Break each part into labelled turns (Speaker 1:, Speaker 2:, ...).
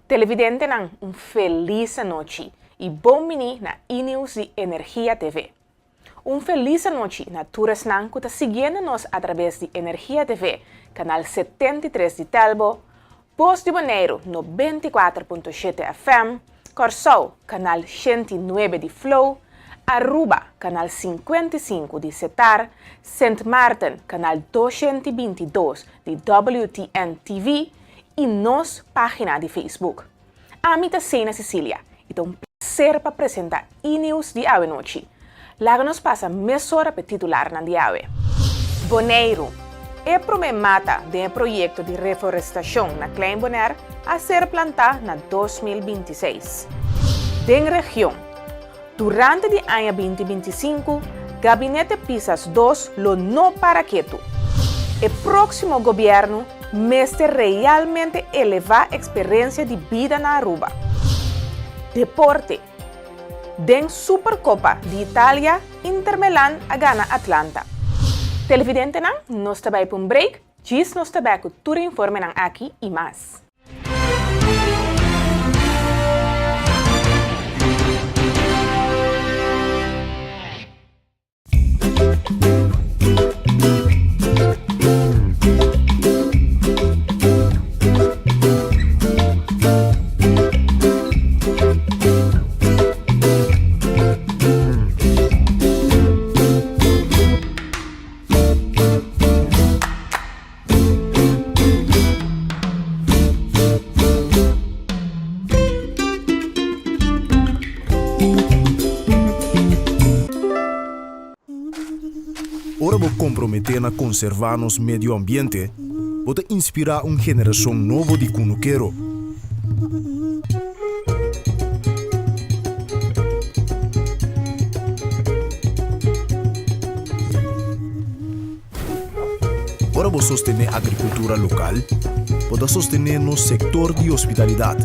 Speaker 1: Televidentenan un felis anochi y bon bini na E-News di Energia TV. Un felis anochi na tur esnan cu ta siguiendo nos atrabes di Energia TV, canal 73 di Telbo, Bos di Boneiru 94.7 FM, Kòrsou, canal 109 di Flow, Aruba, canal 55 di Setar, Sint Maarten, canal 222 di WTN TV i nos página di Facebook. Ami ta Sena Cecilia i ta un plaser pa presentá E-News di awe nochi. Laga nos pasa mesora p'e titularnan di awe. Boneiru, E promé mata den e proyekto di reforestashon na Klein Bonaire a ser plantá na 2026. Den region, Durante di aña 2025, Gabinete Pisas dos lo no para ketu. E próksimo gobièrnu mester realmente elevá eksperensia di bida na Aruba. Deporte, Den Supercopa di Italia, Inter Milan a gana Atlanta. Televidentenan, nos ta bai pa un break, djis nos ta bek ku tur e informenan aki i mas.
Speaker 2: Ora bo komprometé na konservá nos medio ambiente, bo ta inspirá un generashon nobo di kunukero. Ora bo sostené agrikultura lokal, bo ta sostené nos sektor di hospitalidat.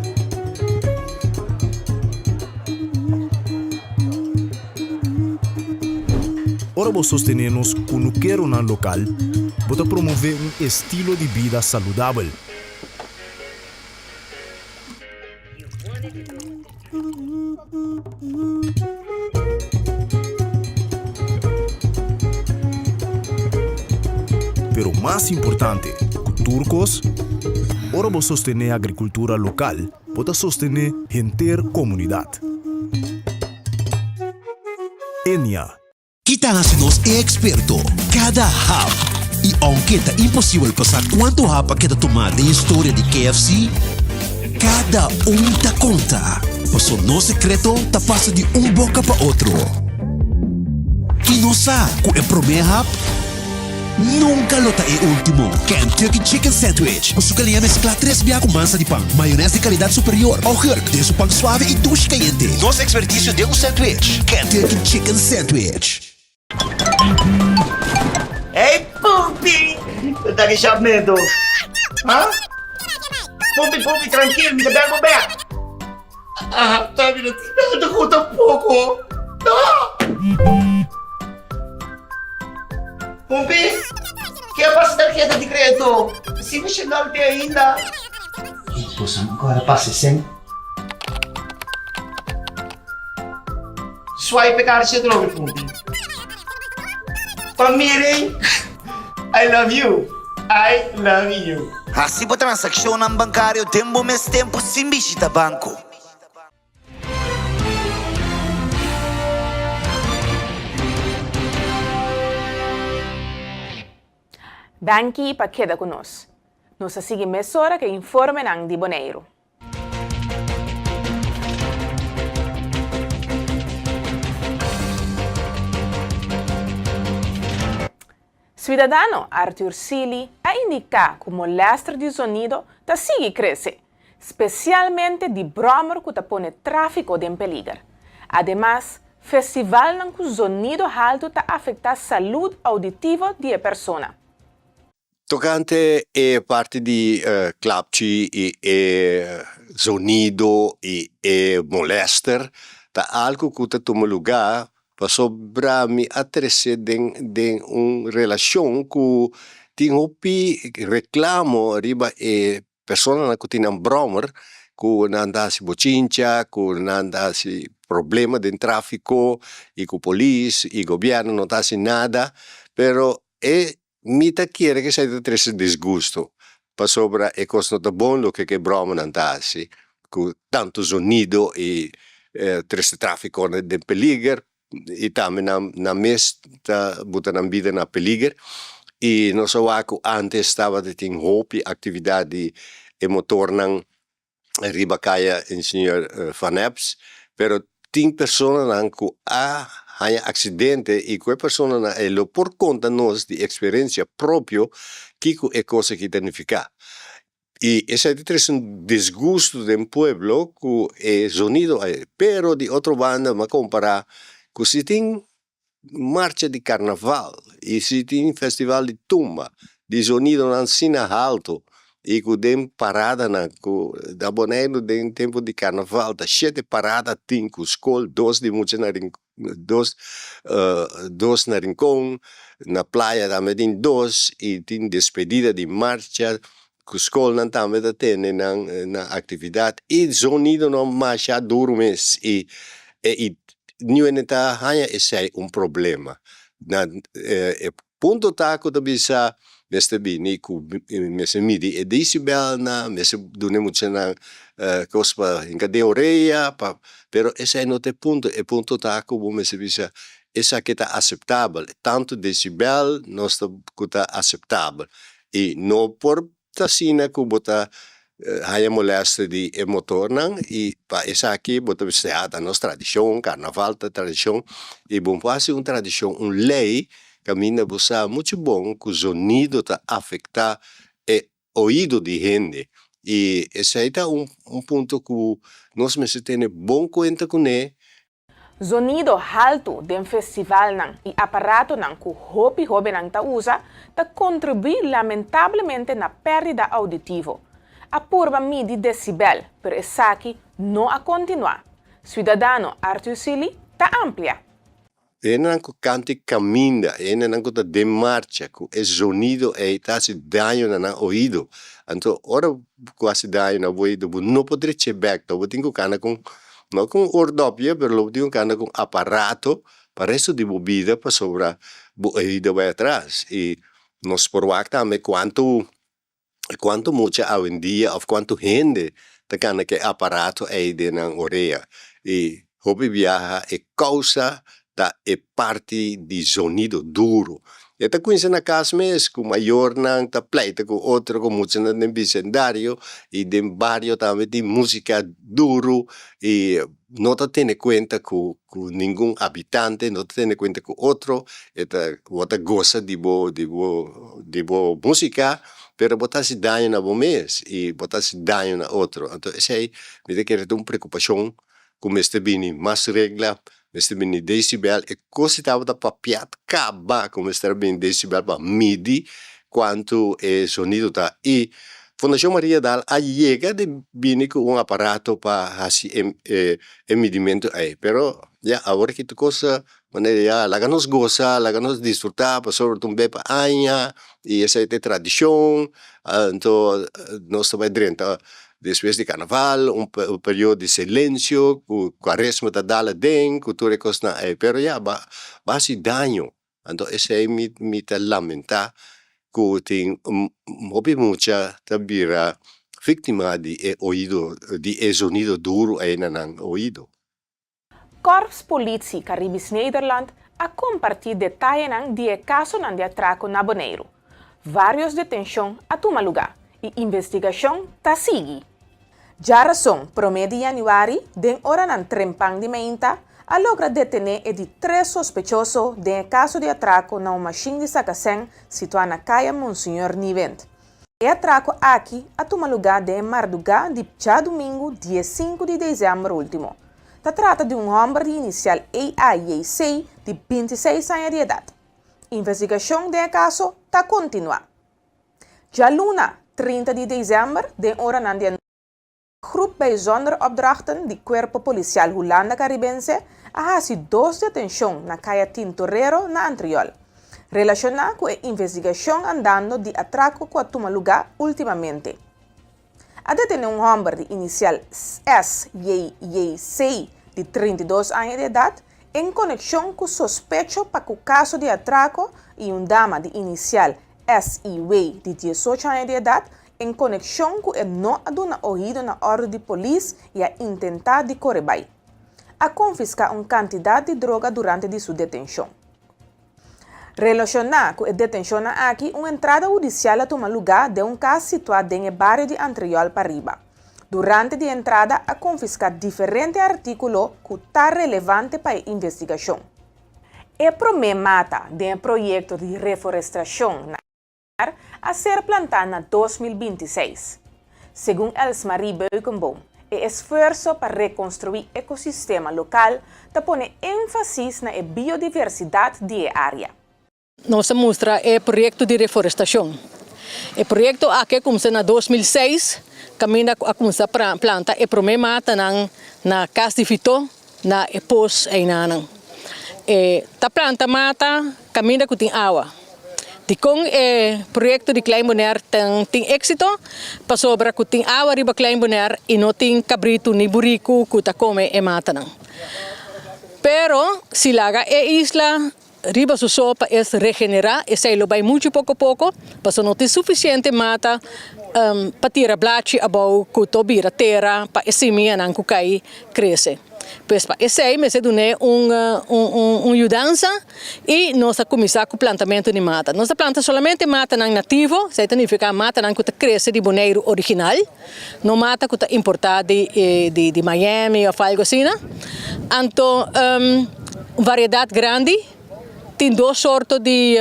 Speaker 2: Ora bo sostené nos kunukeronan lokal, bo ta promové un estilo di bida saludabel. Pero mas importante ku tur kos, ora bo sostené agrikultura lokal, bo ta sostené henter komunidat. Enia.
Speaker 3: Ki ta hasi nos e eksperto? Kada hap! I ounke ta imposibel pa sa kuantu hap a keda tumá den historia di KFC, kada un ta konta, paso nos sekreto ta pasa di un boka pa otro. I nos sa ku e promé hap nunka lo ta e último. Kentucky Chicken Sandwich ku su galiña mesklá tres bia ku mansa di pan, mayonès di kalidat superior, augurk den su pan suave i dushi kayente. Nos ekspertisio den un sandwich, Kentucky Chicken Sandwich.
Speaker 4: Hey Pumpi! Bo ta ki medo? Ha? Pumpi, Pumpi, trankil, mi ta bel bo bek. Ah, ta mi no tin nada ku tampoko. No! Pumpi, ke a pasa tarjeta di kredito? Si mi shendal te ainda. Boso ancora pasa sen. Swipe e karchi atrobe, Pumpi. Pa miren, I love you, I love you.
Speaker 5: Hasi bo transakshonnan bankario den bo mes tempu sin bishita banko.
Speaker 1: Danki pa keda ku nos. Nos ta sigui mesora ku e informenan di Boneiru. Suidadano Arthur Sealy a indiká ku molèster di zonido ta sigui krese, spesialmente di bròmer ku ta pone tráfiko den peliger. Ademas, festivalnan ku zonido haltu ta afektá salud ouditivo di e persona.
Speaker 6: Tokante e parti di klapchi i e zonido i e molèster ta algu ku ta tuma lugá pasobra mi a trese den den un relashon ku tin hopi reklamo riba e personanan ku tin nan bròmer. ku nan ta hasi bochincha, ku nan ta hasi problema den trafiko i ku polis i gobièrnu no ta hasi nada, pero e mi ta kere ku esei ta trese disgusto pasobra e kos no ta bon loke ku e bròmanan ta hasi ku tantu zonido i trese trafiko den peliger. I tambe nan nan mes ta buta nan bida na peliger. I nos a wak ku antes tabata tin hopi aktividat di e motornan riba kaya Ingenieur Van Eps, pero tin personanan ku a haña aksidente i ku e personanan ei lo por konta nos di eksperensia propio kiko e kos aki ta nifiká. I esei ta trese un disgusto den pueblo ku e zonido ei. Pero di otro banda mi a kompará ku si tin marcha di karnaval i si tin festival di tumba di zonidonan asina haltu i ku den paradanan ku na Boneiru den tempu di karnaval ta shete parada tin ku skol dos di mucha na dos dos na Rincon, na playa tambe tin dos y tin despedida di marcha cu scolnan tambe ta tene nan nan actividad y zonido no masha duro mes y y niun ta haya esey un problema. Na e Punto ta ku ta bisa mester bini ku mester midi e decibelnan, mester duna e muchanan kos pa hinka den orea pa, pero esei no ta e punto, e punto ta ku bo mester bisa esaki ta aseptabel, tantu decibel nos ta ku ta aseptabel i no por Ta asina ku bo ta haña molèster di e motornan i pa esaki bo ta bisa ya ta nos tradishon, karnaval ta tradishon i bo por hasi un tradishon, un lei kaminda bo sa muchu bon ku zonido ta afektá e oido di hende i esei ta un punto ku nos mester tene bon kuenta kuné.
Speaker 1: Zonido haltu den festivalnan i aparatonan ku hopi hóbennan ta usa ta kontribuí lamentablemente na pèrdida ouditivo. A purba midi desibel, pero esaki no a kontinuá. Siudadano Arthur Sealy ta amplia.
Speaker 6: E hendenan ku kanta i kaminda, e hendenan ku ta den marcha, ku e zonido ei ta hasi daño na nan oido. Anto ora ku hasi daño na bo oido bo no por drech'é bèk, bo tin ku kana ku No ku un oordopje, pero lo bo tin ku kanda ku un aparato pa resto di bo bida pasobra bo oido bai atras. I nos por wak tambe kuantu kuantu mucha awendia òf kuantu hende ta kanda ku e aparato ei den nan orea. I hopi biaha e kousa ta e parti di zonido duro. E ta cuminsa na cas mes cu mayornan ta pleita cu otro cu muchanan den bicendario y den bario tambe tin musica duro y no ta tene cuenta cu cu ningun habitante, no ta tene cuenta cu otro, e ta bo ta goza di bo di bo di bo musica pero bo ta haci daño na bo mes y bo ta haci daño na otro. Anto esey mi ta kere ta un preocupacion cu mester bini mas regla, mester bini decibel, e cos si tabata papia caba cu mester a bini decibel pa midi cuanto e sonido ta y Fundacion Maria Daal a yega di bini cu un aparato pa haci e e midimento ey, pero ya awor aki tur cos manera ya laga nos goza, laga nos disfruta pasobra ta un bes pa aña y esey ta e tradicion, anto nos ta bay drenta Despues di karnaval un periodo di silencio ku kuaresma ta dal aden ku tur e kosnan ei pero ya ba hasi daño anto esei mi mi ta lamenta ku tin hopi mucha ta bira viktima di e oido di e zonido duru ei na nan oido.
Speaker 1: Korps Politie Caribisch Nederland a kompartí detayenan di e kasonan di atrako na Boneiru. Vários detenshon a tuma lugá i investigashon ta sigui. Djarason promé di yanüari den oranan trempan di meinta a logra detené e di tres sospechoso den e kaso di atrako na un mashin di saka sèn situá na Kaya Monseñor Niewindt. E atrako aki a tuma lugá den e mardugá di djadumingu diesinku di desèmber último. Ta trata di un hòmber di inisial AIJC di bintiseis aña di edat. Investigashon den e kaso ta kontinuá. Djaluna, 30 di desèmber, den oranan di anochi, Groep Bijzondere Opdrachten di Kuerpo Polisial Hulanda Karibense a hasi dos detenshon na Kaya Tintorero na Antriol, relashoná ku e investigashon andando di atrako ku a tuma lugá últimamente. A detené un hòmber di inisial SJJC di 32 aña di edat en konekshon ku sospecho pa ku kaso di atrako i un dama di inisial SIW di 18 aña di edat en konekshon ku e no a duna oido na òrdu di polis i a intentá di kore bai. A konfiská un kantidat di droga durante di su detenshon. Relashoná ku e detenshonnan aki, un entrada hudisial a tuma lugá den un kas situá den e bario di Antriol Pariba. Durante di e entrada a konfiská diferente artíkulo ku ta relevante pa e investigashon. E promé mata den e proyekto di reforestrashon na a ser plantá na 2026. Segun Elsmarie Beukenboom, e esfuerso pa rekonstruí ekosistema lokal ta pone énfasis na e biodiversidat di e área.
Speaker 7: Nos a mustra e proyekto di reforestashon. E proyekto aki a kuminsá na 2006, kaminda a kuminsá planta e promé matanan na Kas di Fitó na e pos einanan. E ta planta mata kaminda ku tin awa. Dikon e proyekto di Klein Bonaire tin éksito? Pasobra ku tin awa riba Klein Bonaire i no tin kabritu ni buriku ku ta kome e matanan. Pero si laga e isla riba su so pa es regenerá, esei lo bai muchu poko poko, pasobra no tin sufisiente mata pa tira blachi abou ku to bira tera pa e simianan ku kai krese. Pues pa esei mester dun'é un un yudansa i nos a kuminsá ku plantamentu di mata. Nos ta planta solamente matanan nativo, esei ta nifiká matanan ku ta krese di Boneiru original, no mata ku ta importá di di Miami òf algu asina. Anto un variedat grandi, tin dos sorto di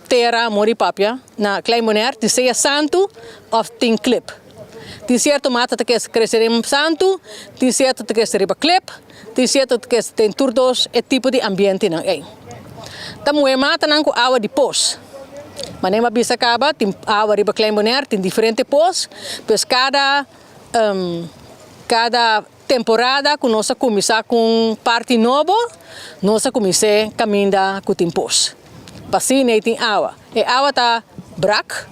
Speaker 7: tera mori papia na Klein Bonaire, tin sea santu òf tin klip. Tin sierto mata ta krese den santu, tin sierto ta krese riba klip, tin sierto ta krese den tur dos e tipo di ambientenan ei. Ta muhe matanan ku awa di pos. Manera mi a bisa kaba, tin awa riba Klein Bonaire, tin diferente pos, pues kada kada temporada ku nos a kuminsá ku un parti nobo, nos a kumins'é kaminda ku tin pos. Pa asina ei tin awa. E awa ta brak,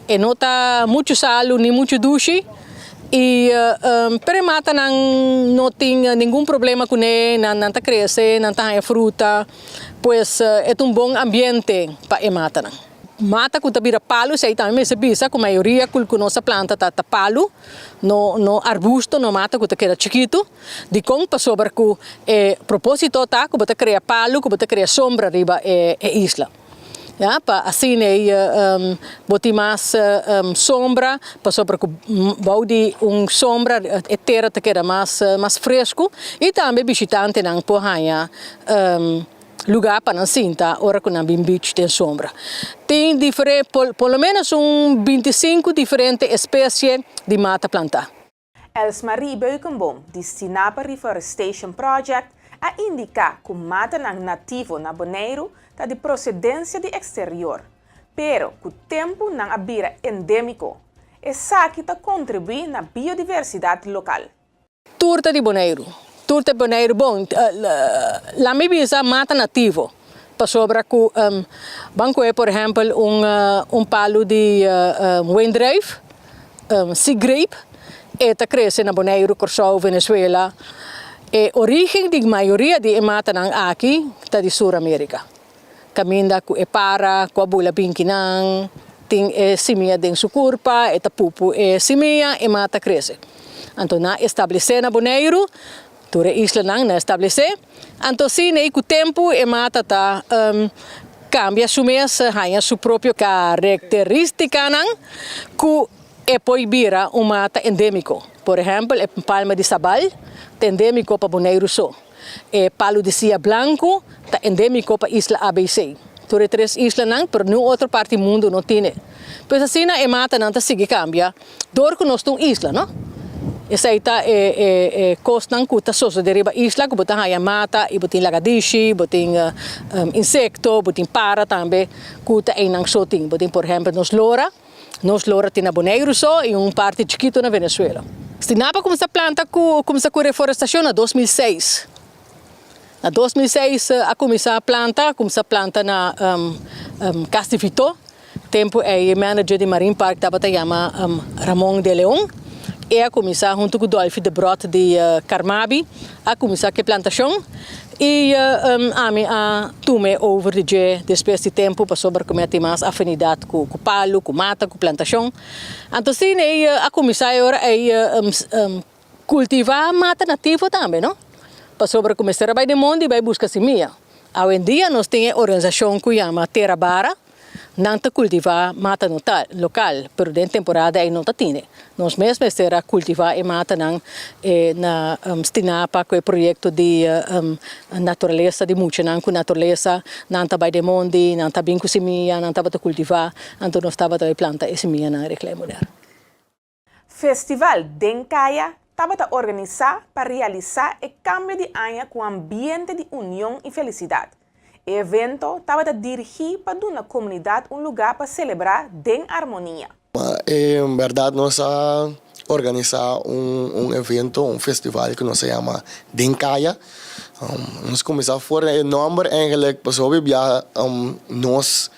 Speaker 7: e no ta muchu salu ni muchu dushi i pero e matanan no tin ningun problema kuné, nan ta krese, nan ta haña fruta, pues e ta un bon ambiente pa e matanan. Mata ku ta bira palu, esei tambe mester bisa ku mayoria ku nos a planta ta palu, no no arbusto, no mata ku ta keda chikitu. Dikon? Pasobra ku e proposito ta ku bo ta krea palu, ku bo ta krea sombra riba e isla. Ya, pa asina ei bo tin mas sombra, pasobra ku bou di un sombra e tera ta keda mas mas fresku i tambe bishitantenan por haña lugá pa nan sinta ora ku nan bin beach den sombra. Tin difere por lo menos un 25 diferente espesie di mata plantá.
Speaker 1: Elsmarie Beukenboom di Stinapa Reforestation Project a indiká ku matanan nativo na Boneiru ta di prosedensia di eksterior, pero ku tempu nan a bira endémiko. Esaki ta kontribuí na biodiversidat lokal.
Speaker 7: Tur ta di Boneiru. Tur ta Boneiru. Bon, laat mi bisa mata nativo. Pasobra ku ban kohe por ehèmpel un un palu di wendruif, sea grape, e ta krese na Boneiru, Kòrsou, Venezuela. E orígen di mayoria di e matanan aki ta di Sur Amerika. Kaminda ku e para ku a bula binkinan tin e simia den su kurpa, e ta pupu e simia, e mata krese. Anto nan a establesé na Boneiru, tur e islanan nan a establesé. Anto asina ei ku tempu e mata ta kambia su mes, haña su propio karakterístikanan ku e por bira un mata endémiko. Por ehèmpel e palma di sabal ta endémiko pa Boneiru so. E palu di sia blanku ta endémiko pa isla ABC. Tur e tres islanan, pero niun otro parti mundu no tine. Pues asina e matanan ta sigui kambia dor ku nos ta un isla, no? Esei ta e e e kosnan ku ta sosodé riba isla ku bo ta haña mata i bo tin lagadishi, bo tin insekto, bo tin para tambe ku ta einan so tin. Bo tin por ehèmpel nos lora. Nos lora tin na Boneiru so i un parti chikitu na Venezuela. Stinapa kumsa planta ku kumsa ku reforestashon na 2006. Na 2006 a kuminsá planta, kumsa planta na Kas di Vitó. Tempu ei e manager di Marine Park tabata yama Ramon de Leon. E a kuminsá huntu ku Dolfi de Brot di Carmabi a kuminsá ku e plantashon i ami a tum'e over di dje despues di tempu pasobra ku mi a tin mas afinidat ku palu, ku mata, ku plantashon. Anto asina ei a kuminsá e ora ei Kultivá mata nativo tambe no, pasobra ku mester a bai den mondi bai buska simia. Awendia nos tin e organisashon ku yama Tera Bara, nan ta kultivá mata lokal, pero den temporada ei no ta tine. Nos mes mester a kultivá e matanan na Stinapa ku e proyekto di naturalesa di muchanan ku naturalesa, nan ta bai den mondi, nan ta bin ku simia, nan tabata kultivá, anto nos tabata bai planta e simianan riba e manera.
Speaker 1: Festival Den Kaya tabata organisá pa realisá e kambio di aña ku ambiente di union i felisidat. E evento tabata dirigí pa duna komunidat un lugá pa selebrá den armonia.
Speaker 8: En bèrdat nos a organisá un evento, un festival ku nos a yama Den Kaya. Nos kuminsá for e nòmber eigenlijk pasobra hopi biaha nos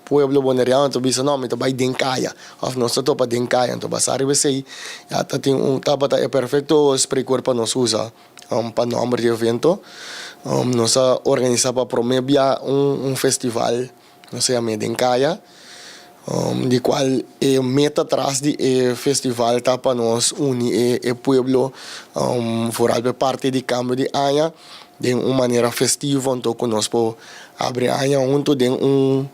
Speaker 8: Pueblo Boneriano ta bisa no mi ta bai den kaya of nos ta topa den kaya anto basa riba esei ya ta tin un tabata e perfecto spreekwoord pa nos usa pa nomber di evento. Nos a organisa pa prome bia un festival nos a yam'e den kaya di cual e meta tras di e festival ta pa nos uni e pueblo vooral pa e parti di cambio di aña den un manera festivo anto cu nos por Abri aña hunto den un,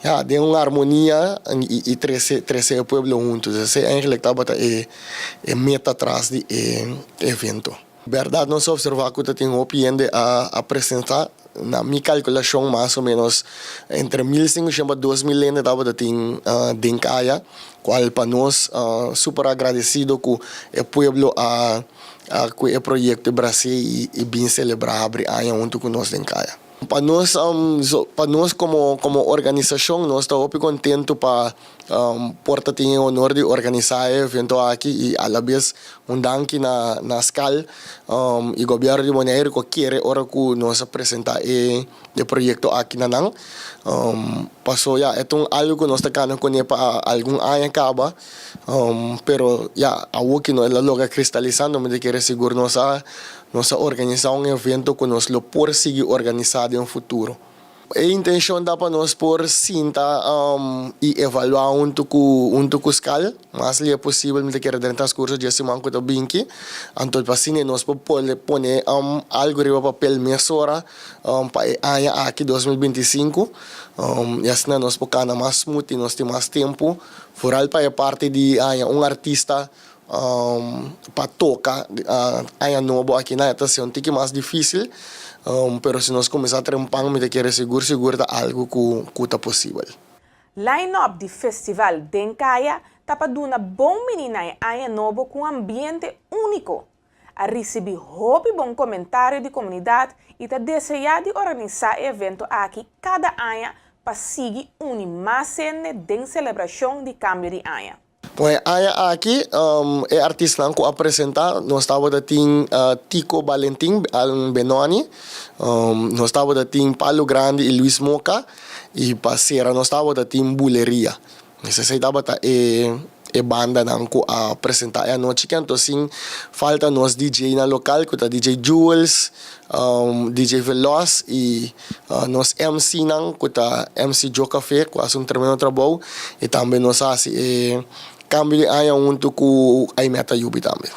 Speaker 8: ya, den un armonia i trese, trese e pueblo hunto. Esei eigenlijk tabata e, e meta tras di e evento. Bèrdat nos a opservá ku ta tin hopi hende a, a presentá. Na mi kalkulashon mas o ménos entre 1500 pa 2000 hende tabata tin den kaya, kual pa nos super agradesido ku e pueblo a, a ku e proyekto bras'é i bin selebrá habri aña hunto ku nos den kaya. Pa nos pa nos komo komo organisashon nos ta hopi kontentu pa por ta tin e honor di organisá e evento aki i alabes un danki na na skal i gobièrnu di Boneiru ku a kere ora ku nos a presentá e e proyekto aki na nan. Paso ya e ta un algu ku nos ta kana kuné pa algun aña kaba pero ya awoki no el a logra kristalisá no mi ta kere sigur nos a Nos a organisá un evento ku nos lo por sigui organisá den futuro. E intenshon ta pa nos por sinta i evaluá huntu ku huntu ku skal mas lia posibel. Mi ta kere den transkurso dje siman ku ta binki. Anto pa asina nos por pone algu riba papel mesora pa e aña aki 2025 i asina nos por kana mas smooth i nos tin mas tempu foral pa e parti di haña un artista Pa toka aña nobo aki nan e ta ser un tiki mas difísil, pero si nos kuminsá trempan mi ta kere sigur sigur ta algu ku ta posibel.
Speaker 1: Line-up di Festival Den Kaya ta pa duna bon bini na e aña nobo ku un ambiente úniko. A risibí hopi bon komentario di komunidat i ta deseá di organisá e evento aki kada aña pa sigui uni mas hende den selebrashon di kambio di aña.
Speaker 8: Bon e aña aki e artistanan ku a presentá nos tabata tin Tico Balentin Benoni, nos tabata tin Palo Grandi i Luis Moca i pa sera nos tabata tin Buleria. Esei tabata e e bandanan ku a presentá e anochi aki. Anto sin falta nos DJ nan lokal ku ta DJ Jules, DJ Veloz i Nos MC nan ku ta MC Joe Café ku hasi un tremendo trabou i tambe nos a hasi e kambio di aña huntu ku Aimee Tayubi tambe.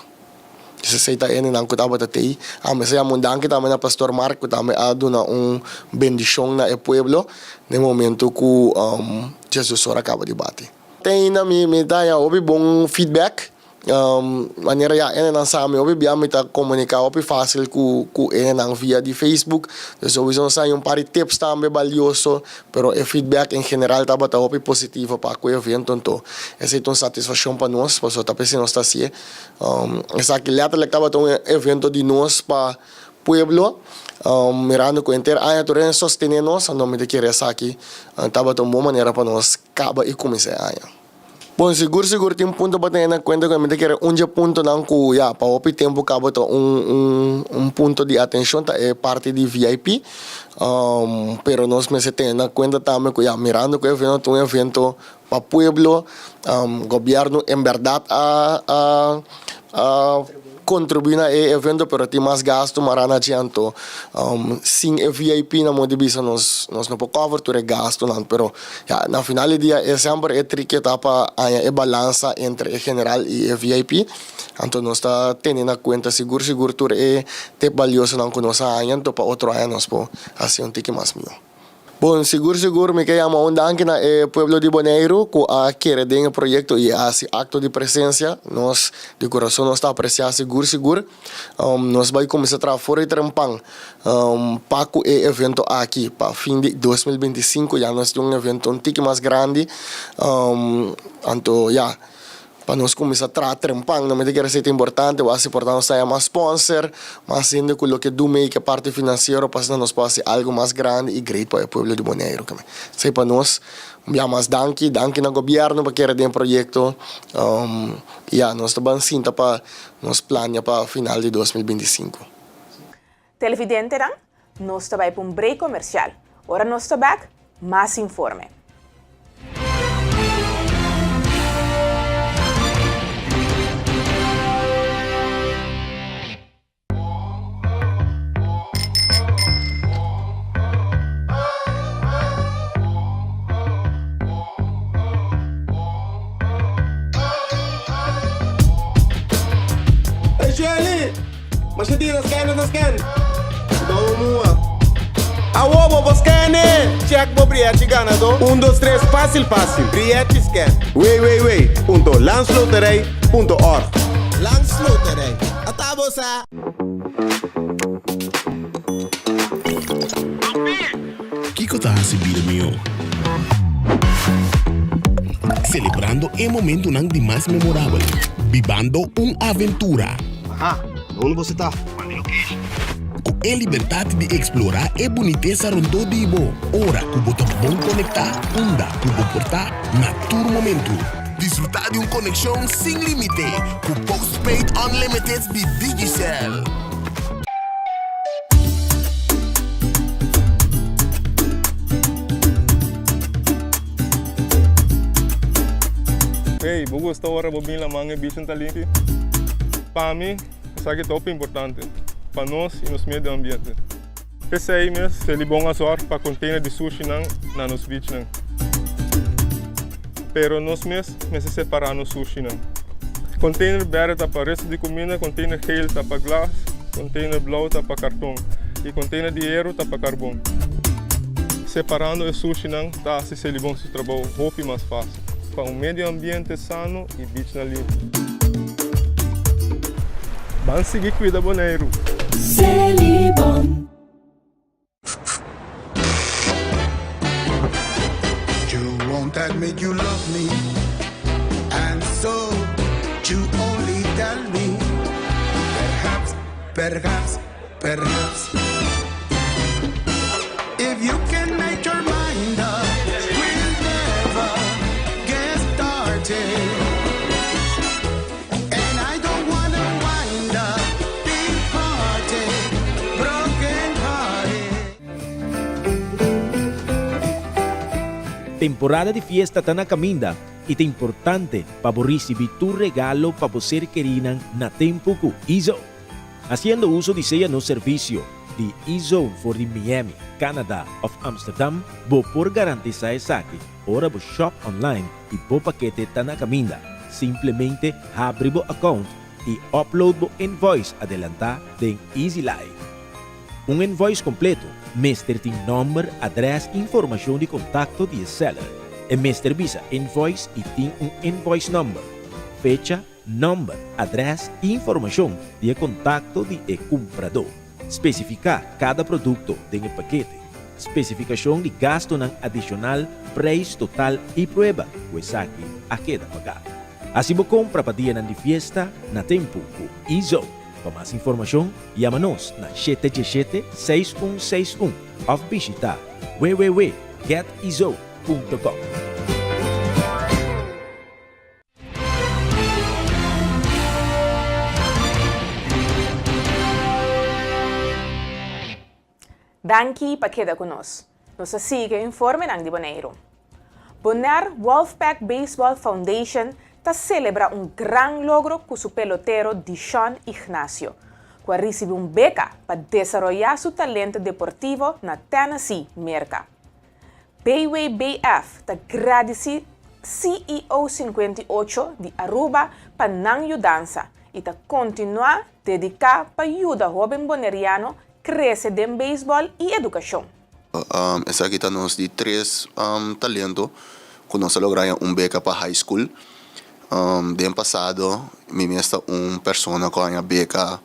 Speaker 8: Esei ta hendenan ku tabata tei. A mester yama un danki tambe na Pastor Mark ku tambe a duna un bendishon na e pueblo den momento ku Jesus ora kaba di bati. Te ainda mi ta haña hopi bon feedback. Manera ya hendenan sa mi hopi bia mi ta komuniká hopi fásil ku ku hendenan via di Facebook. Dus souiso nos haña un par di tips tambe balioso, pero e feedback en general tabata hopi positivo pa ku e evento. Anto esei ta un satisfakshon pa nos, pasobra ta p'esei nos ta hasié. Esaki lèterlik tabata un evento di nos pa pueblo, mirando ku henter aña tur hende sostené nos, anto mi ta kere esaki tabata un bon manera pa nos kaba i kuminsá e aña. Bon, sigur sigur tin punto pa tene na kuenta ku mi ta kere un dje puntonan ku ya pa hopi tempu kaba ta un un un punto di atenshon ta e parti di VIP. Pero nos mester tene na kuenta tambe ku ya mirando ku e evento ta un evento pa pueblo, gobièrnu en bèrdat a a a kontribuí na e evento pero tin mas gastu mará na dje anto sin e VIP na modo di bisa nos nos no por cover tur e gastunan pero ya na final di dia e semper e triki ta pa haña e balansa entre e general i e VIP anto nos ta tene na kuenta sigur sigur tur e tip baliosonan ku nos a haña anto pa otro aña nos por hasi un tiki mas mihó. Bon, sigur sigur mi ke yama un danki na e pueblo di Boneiru ku a kere den e proyekto i a hasi akto di presensia. Nos di kurason nos ta apresiá sigur sigur. Nos bai kuminsá traha for di trempan pa ku e evento aki. Pa fin di 2025 ya nos tin un evento un tiki mas grandi. Anto ya. Pa nos kuminsá traha trempan, no mi ta kere esei ta importante, wak si por ta nos ta yama sponsor, mas hende ku loke du mei ku e parti finansiero pa asina nos por hasi algu mas grandi i great pa e pueblo di Boneiru. Esei pa nos, un bia mas danki, danki na gobièrnu pa kere den e proyekto, i ya, nos ta ban sinta pa nos plania pa final di 2025.
Speaker 1: Televidentenan, nos ta bai pa un break komersial. Ora nos ta bèk, mas informe.
Speaker 9: Hey Shelly! Masha di na scan na scan. Dou mua. Awo bo por scan e! Check bo brièchi ganadó. Un dos tres fásil fásil. Brièchi scan. www.landsloterij.org
Speaker 10: Landsloterij. Ata bo sa!
Speaker 11: Kiko ta hasi bida mihó? Selebrando e momentunan di mas memorabel. Bibando un aventura.
Speaker 12: Aha, na unda boso ta?
Speaker 11: Ku e libertat di eksplorá e bunitesa rondó di bo, ora ku bo ta bon konektá unda ku bo por ta na tur momentu. Disfrutá di un konekshon sin límite ku Postpaid Unlimited di Digicel.
Speaker 13: Hey, bo gusta ora bo bin laman e bichin ta limpi? Pa mi, esaki ta hopi importante pa nos y nos medio ambiente. P'esei mes, Selibon a zorg pa container di sushinan na nos beachnan. Pero nos mes mester separa nos sushinan. Container berde ta pa resto di cuminda, container geel ta pa glas, container blauw ta pa carton y container di hero ta pa carbon. Separando e sushinan ta haci Selibon su trabou hopi mas facil pa un medio ambiente sano y beachnan limpi. Ban sigui cuida Boneiru!
Speaker 14: Selibon.
Speaker 10: You won't admit you love me And so you only tell me Perhaps, perhaps, perhaps If you can make your mind up We'll never get started And I don't wanna wind up departed Broken hearted
Speaker 15: Temporada di fiesta ta na caminda y ta importante pa bo ricibi tur regalo pa bo ser kerinan na tempo cu E-Zone. Haciendo uso di sea nos servicio di E-Zone for di Miami, Canada of Amsterdam, bo por garantisa esaki ora bo shop online y bo pakete ta na caminda. Simplemente habri bo account y upload bo invoice adelanta den EasyLife. Un invoice completo mester tin nomber, adres y informacion di contacto di e seller. E mester bisa invoice y tin un invoice number, fecha, nomber, adres y informacion di e contacto di e cumprador. Specifica cada producto den e pakete, specificacion di gastonan adicional, prijs total y prueba cu esaki a keda paga. Haci bo compra pa dianan di fiesta na tempo cu eZone. Pa mas informashon, yama nos na 717 6161 òf bishitá www.getizo.com.
Speaker 1: Danki pa keda ku nos. Nos ta sigui ku e informenan di Boneiru. Bonaire Wolfpack Baseball Foundation ta celebra un gran logro cu su pelotero Dishon Ignacio, cu a ricibi un beca pa desaroya su talento deportivo na Tennessee, Merca. BWBF ta gradici CEO 58 di Aruba pa nan yudansa y ta continua dedica pa yuda hoben Boneriano crece den baseball y educacion.
Speaker 8: Esaki ta nos di tres talento ku nos a logra haña un beka pa high school. Den pasado mi mes ta un persona ku a haña beka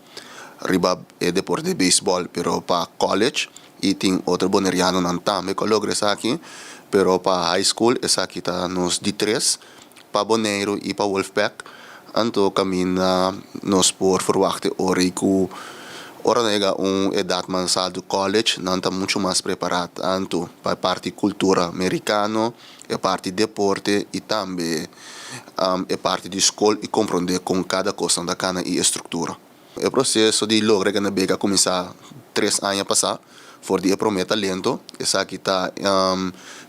Speaker 8: riba e deporte di beisbòl pero pa college i tin otro bonerianonan tambe ku a logra esaki pero pa high school esaki ta nos di tres. Pa Boneiru i pa Wolfpack, anto kaminda nos por ferwachta e ora i ku ora nan yega un edat mas altu college nan ta muchu mas prepará tantu pa e parti kultura merikano, e parti deporte i tambe e parti di skol i komprondé kon kada kosnan ta kana i e struktura. E proseso di logra gana beka a kuminsá tres aña pasá for di e promé talento. Esaki ta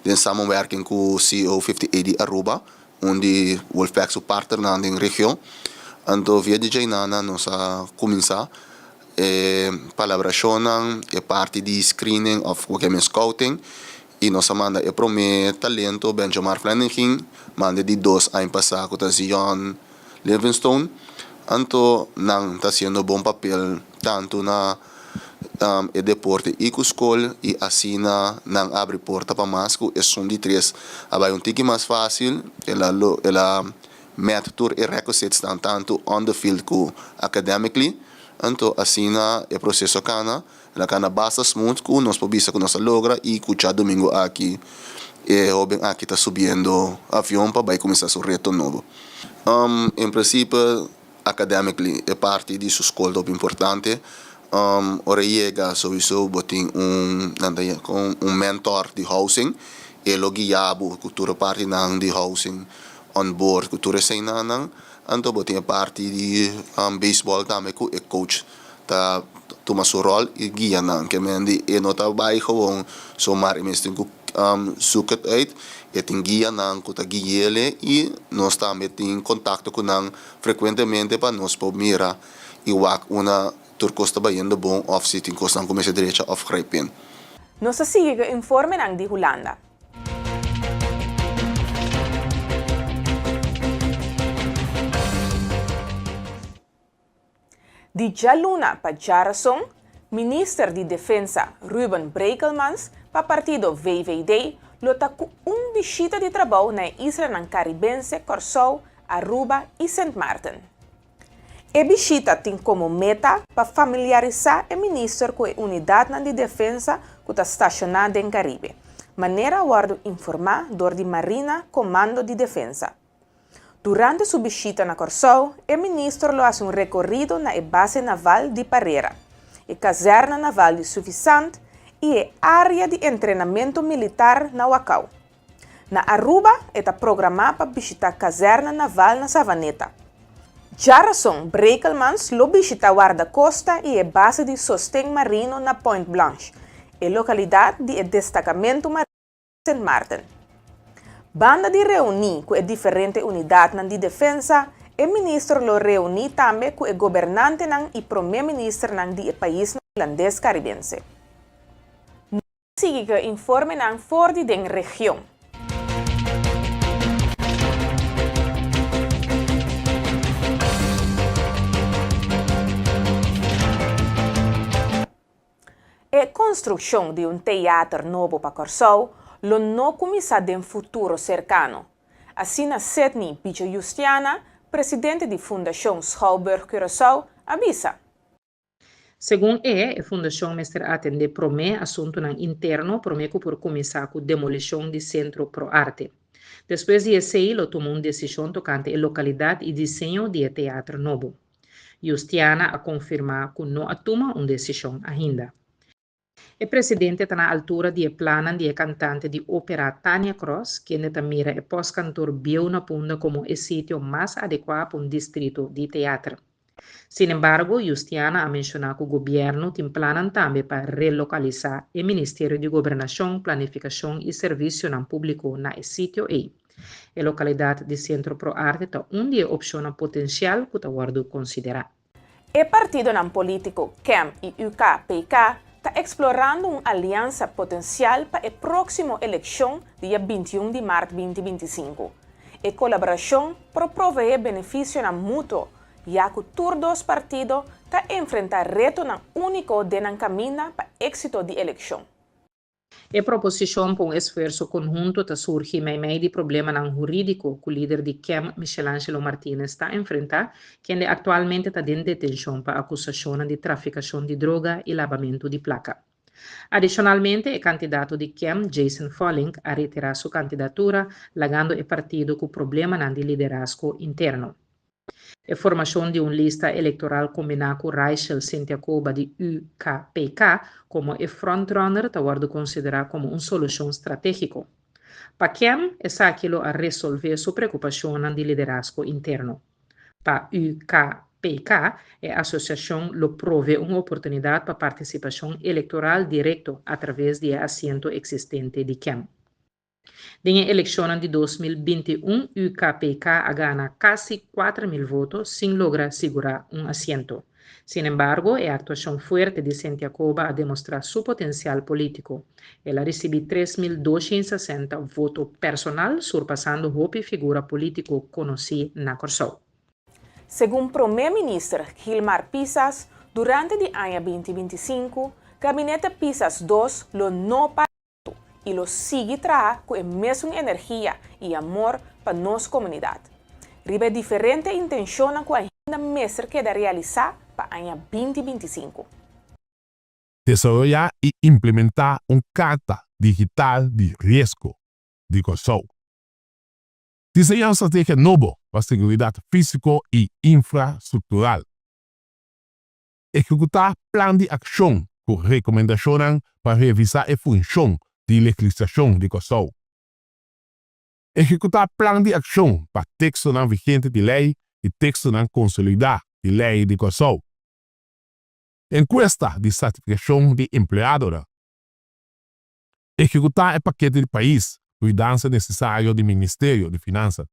Speaker 8: den samenwerking ku CO 58 di Aruba, un di Wolfpack su partnernan den region. Anto via di djainana nos a kuminsá e palabrashonnan, e parti di screening òf ku ke scouting i nos a manda e promé talento Benjomar Flenengin, manda e di dos aña pasá ku ta Zion. Livingstone, anto nan ta haciendo bon papel tanto na e deporte y cu scol y asina nan abri porta pa mas cu esun di tres a bay un tiki mas facil, el a el a met tur e requisitesnan tanto on the field cu academically, anto asina e proceso a cana. El a cana basta smooth cu nos por bisa cu nos a logra y cu djadomingo aki e hoben aki ta subiendo avion pa bay cuminsa su reto nobo. En principe academically e parti di su scol ta hopi importante. Ora e yega sowiso bo tin un nan ta un mentor di housing, e lo guia bo cu tur e partinan di housing on board cu tur eseynan. Anto bo tin e parti di baseball tambe cu e coach ta tuma su rol y guia nan. Ke men di e no ta bay gewoon zomaar e mes tin cu zoek het uit. E tin guianan cu ta guiele y nos tambe tin contacto cu nan frecuentemente pa nos por mira y wak una tur cos ta bayendo bon of si tin cosnan cu mester drecha of grijp in.
Speaker 1: Nos ta sigui cu e informenan di Hulanda. Di djaluna pa djarason, Minister di Defensa Ruben Brekelmans pa partido VVD lo ta ku un bishita di trabou na e islanan Karibense Kòrsou, Aruba i Sint Maarten. E bishita tin komo meta pa familiarisá e minister ku e unidatnan di defensa ku ta stashoná den Karibe, manera a wòrdu informá dor di Marina Komando di Defensa. Durante su bishita na Kòrsou, e minister lo hasi un rekorido na e base naval di Parera, e kazèrna naval di Suffisant i e área di entrenamentu militar na Wakau. Na Aruba e ta programá pa bishitá kazèrna naval na Savaneta. Djarason, Brekelmans lo bishitá Wardakosta i e base di sosten marino na Point Blanche, e lokalidat di e destakamento marino. Sint Maarten. Banda di reuní ku e diferente unidatnan di defensa, e minister lo reuní tambe ku e gobernantenan i promé ministernan di e paisnan hulandes karibense. Nos ta sigui ku e informenan for di den region. E konstrukshon di un teater nobo pa Kòrsou lo no kuminsá den futuro serkano, asina Sidney Bicho Justiana, presidente di Fundashon Schouwburg Curaçao, a bisa.
Speaker 16: Segun e, e fundashon mester atendé promé asuntunan interno promé ku por kuminsá ku demolishon di Sentro Pro Arte. Despues di esei lo tuma un desishon tokante e lokalidat i diseño di e teater nobo. Justiana a konfirmá ku no a tuma un desishon ainda. E presidente ta na altura di e plannan di e kantante di ópera Tania Kross, kende ta mira e pòstkantor bieu na Punda komo e sitio mas adekuá pa un distrito di teater. Sinembargo, Justiana a menshoná ku gobièrnu tin plannan tambe pa relokalisá e Ministerio di Gobernashon, Planifikashon i Servisionan Públiko na e sitio ei. E lokalidat di Sentro Pro Arte ta un di e opshonnan potensial ku ta wòrdu konsiderá.
Speaker 1: E partidonan polítiko KEM i UKPK ta eksplorando un aliansa potensial pa e próksimo elekshon dia 21 di mart 2025. E kolaborashon por proveé benefisionan mutuo ya ku tur dos partido ta enfrentá retonan úniko den nan kaminda pa éksito di elekshon.
Speaker 16: E proposishon pa un esfuerso konhunto ta surgi meimei di problemanan hurídiko ku lider di KEM Michelangelo Martinez ta enfrentá, kende aktualmente ta den detenshon pa akusashonnan di trafikashon di droga i labamentu di plaka. Adishonalmente, e kandidato di KEM, Jason Fullink, a retirá su kandidatura, lagando e partido ku problemanan di liderazgo interno. E formashon di un lista elektoral kombiná ku Raichel Sintiakoba di UKPK komo e frontrunner ta wòrdu konsiderá komo un solushon stratégiko. Pa KEM, esaki lo a resolvé su preokupashonnan di liderazgo interno. Pa UKPK, e asosiashon lo prove un oportunidat pa partisipashon elektoral direkto atraves di e asiento eksistente di KEM. Den e elekshonnan di 2021 UKPK a gana kasi 4000 voto sin logra sigurá un asiento. Sinembargo, e aktuashon fuerte di Sint Jacoba a demostrá su potensial polítiko. El a risibí 3260 voto personal, surpasando hopi figura polítiko konosí na Kòrsou.
Speaker 1: Segun Promé Minister Gilmar Pisas, durante di aña 2025, Gabinete Pisas 2 lo no para i lo sigui traha ku e mesun energia i amor pa nos komunidat. Riba diferente intenshonnan ku ainda mester keda realisá pa aña 2025.
Speaker 11: Desaroyá i implementá un karta digital di riesgo di Kòrsou. Diseñá un strategia nobo pa seguridat físiko i infrastruktural. Ehekutá plan di akshon ku rekomendashonnan pa revisá e funshon di legislashon di Kòrsou. Ehekutá plan di akshon pa tekstonan vigente di lei i tekstonan konsolidá di lei di Kòrsou. Enkuesta di sertifikashon di empleadonan. Ehekutá e pakete di pais ku yudansa nesesario di Ministerio di Finansa.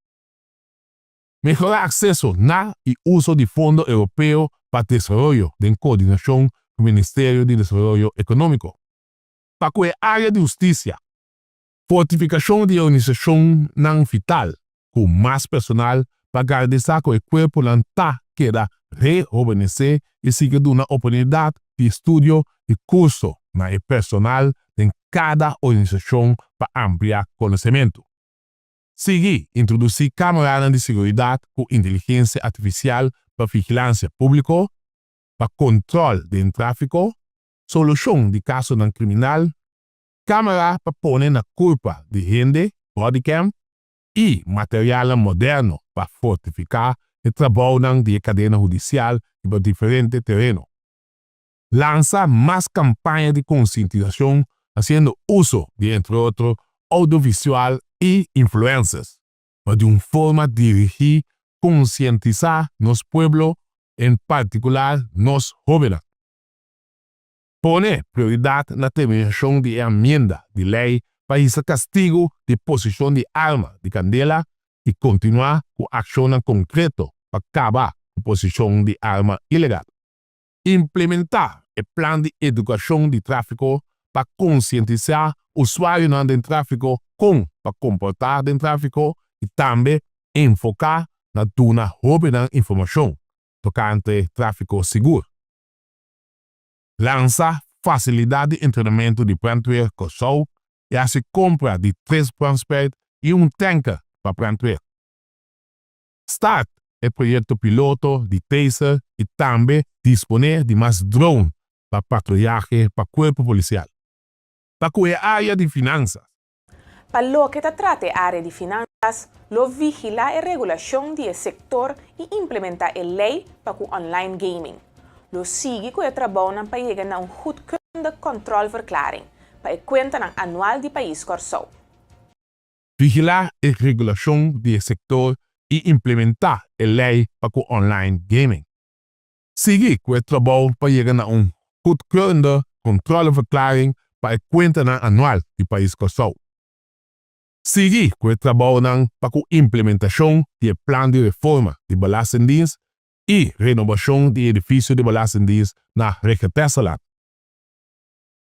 Speaker 11: Mehorá akseso na i uso di fondo europeo pa desaroyo den koordinashon ku Ministerio di Desaroyo Ekonómiko. Pa ku e área di hustisia, fortifikashon di e organisashonnan vital ku mas personal pa garantisá ku e kuerponan ta keda rehobenesé i sigui duna oportunidat di estudio i kurso na e personal den kada organisashon pa amplia konosementu. Sigui introdusí kámaranan di seguridat ku inteligensia artifisial pa vigilansia públiko, pa kontròl den tráfiko, solushon di kasonan kriminal, kámara pa pone na kurpa di hende, bodycam, i materialnan moderno pa fortifiká e trabounan di e kadena hudisial riba diferente tereno. Lansa mas kampaña di konsientisashon hasiendo uso di entre otro audiovisual i influencers pa di un forma dirigí konsientisá nos pueblo, en partikular nos hóbennan. Pone prioridat na terminashon di e amienda di lei pa hisa kastigu di posishon di arma di kandela i kontinuá ku akshonnan konkreto pa kaba ku posishon di arma ilegal. Implementá e plan di edukashon di tráfiko pa konsientisá usuarionan den tráfiko kon pa komportá den tráfiko i tambe enfoká na duna hóbennan informashon tokante tráfiko sigur. Lansa fasilidat di entrenamentu di brandweer Kòrsou i hasi kompra di tres brandspeit i un tènker pa brandweer. Start e proyekto piloto di taser i tambe disponé di mas drone pa patruyahe pa kuerpo polisial. Pa ku e área di finansas.
Speaker 1: Pa loke ta trata e área di finansas, lo vigilá e regulashon di e sektor i implementá e lei pa ku online gaming. Lo sigui ku e trabounan pa yega na un goedkeurende controleverklaring pa e kuentanan anual di pais Kòrsou.
Speaker 11: Vigilá e regulashon di e sektor i implementá e lei pa ku online gaming. Sigui ku e trabou pa yega na un goedkeurende controleverklaring pa e kuentanan anual di Pais Kòrsou. Sigui ku e trabounan pa ku implementashon di e plan di reforma di Belastingdienst i renobashon di e edifisio di Belastingdienst na Regentesselaan.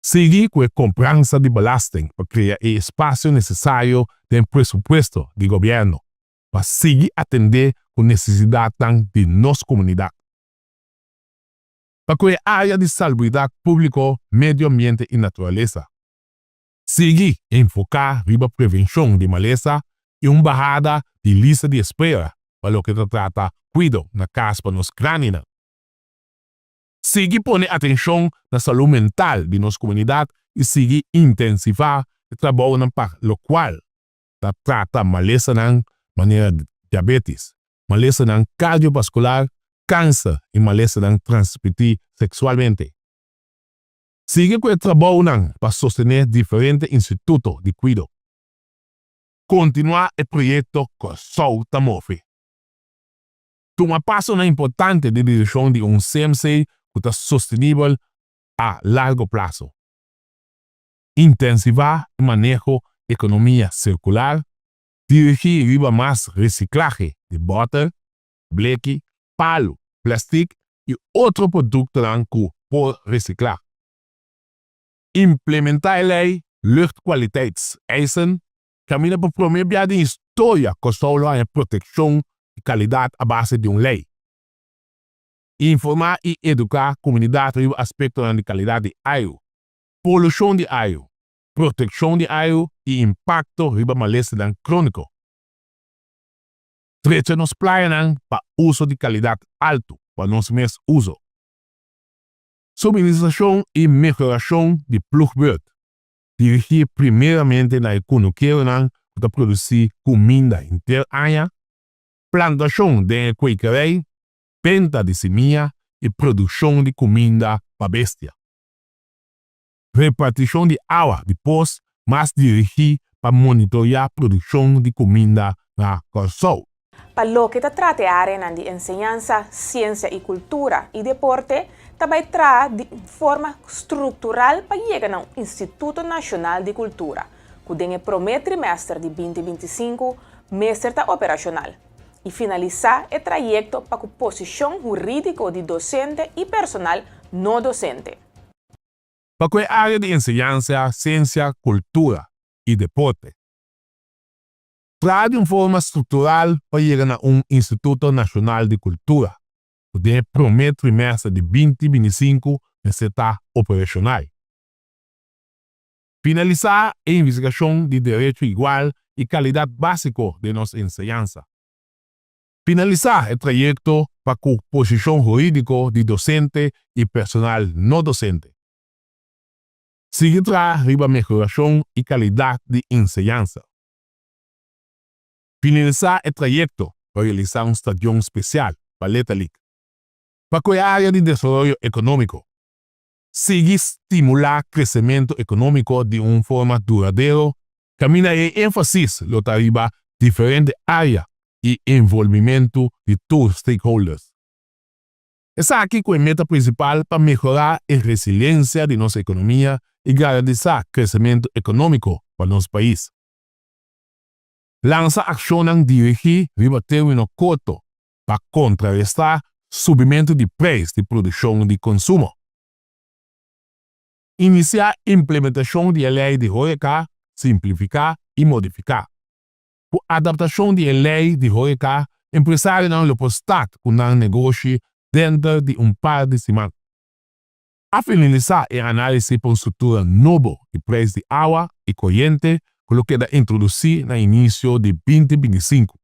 Speaker 11: Sigui ku e kompransa di belasting pa krea e espasio nesesario den presupuesto di gobièrnu pa sigui atendé ku nesesidatnan di nos komunidat. Pa ku e área di salubridat públiko, medio ambiente i naturalesa. Sigui enfoká riba prevenshon di malesa i un bahada di lista di espera pa loke ta trata kuido na kas pa nos grandinan. Sigui pone atenshon na salú mental di nos komunidat i sigui intensivá e trabounan pa lokual ta trata malesanan manera diabetis, malesanan kardiovaskular, kanser i malesanan transmití seksualmente. Sigui ku e trabounan pa sostené diferente instituto di kuido. Kontinuá e proyekto Kòrsou ta Move. Tuma pasonan importante den direkshon di un CMC ku ta sostenibel a largo plaso. Intensivá e maneho ekonomia sirkular, dirigí riba mas resiklahe di bòter, bleki, palu, plèstik i otro produktonan ku por resiklá. Implementá e lei Luchtkwaliteitseisen kaminda pa promé bia den historia Kòrsou lo haña protekshon di kalidat a base di un lei. Informá i eduká komunidat riba aspektonan di kalidat di airu, polushon di airu, protekshon di airu i impakto riba malesanan króniko. Drecha nos playanan pa uso di kalidat altu pa nos mes uso. Suministrashon i mehorashon di plugbeurt, dirigí primeramente na e kunukeronan ku ta produsí kuminda henter aña, plantashon den e kwekerij, benta di simia i produkshon di kuminda pa bestia. Repartishon di awa di pos mas dirigí pa monitoriá produkshon di kuminda na Kòrsou.
Speaker 1: Pa loke ta trata e áreanan di enseñansa, siensia i kultura i deporte, ta bai traha di un forma struktural pa yega na un Instituto Nashonal di Kultura, ku den e promé trimèster di binti 25 mester ta operashonal, i finalisá e trayekto pa ku posishon hurídiko di dosente i personal no dosente.
Speaker 11: Pa ku e área di enseñansa, siensia, kultura i deporte. Traha di un forma struktural pa yega na un Instituto Nashonal di Kultura, ku den e promé trimèster di 2025 mester ta operashonal. Finalisá e investigashon di derecho igual i kalidat básiko den nos enseñansa. Finalisá e trayekto pa ku posishon hurídiko di dosente i personal no dosente. Sigui traha riba mehorashon i kalidat di enseñansa. Finalisá e trayekto pa realisá un stadion spesial pa Little League. Pa ku e área di desaroyo ekonómiko. Sigui stimulá kresementu ekonómiko di un forma duradero kaminda e énfasis lo ta riba diferente área i envolvimentu di tur stakeholders. Esaki ku e meta prinsipal pa mehorá e resiliensia di nos ekonomia i garantisá kresementu ekonómiko pa nos pais. Lansa akshonnan dirigí riba término korto pa kontrarestá subimentu di preis di produkshon di konsumo. Inisiá implementashon di e lei di horeca simplifiká i modifiká. Ku adaptashon di e lei di horeca, empresarionan lo por start ku nan negoshi denter di un par di siman. A finalisá e análisis pa un struktura nobo di preis di awa i koriente ku lo keda introdusí na inisio di 2025.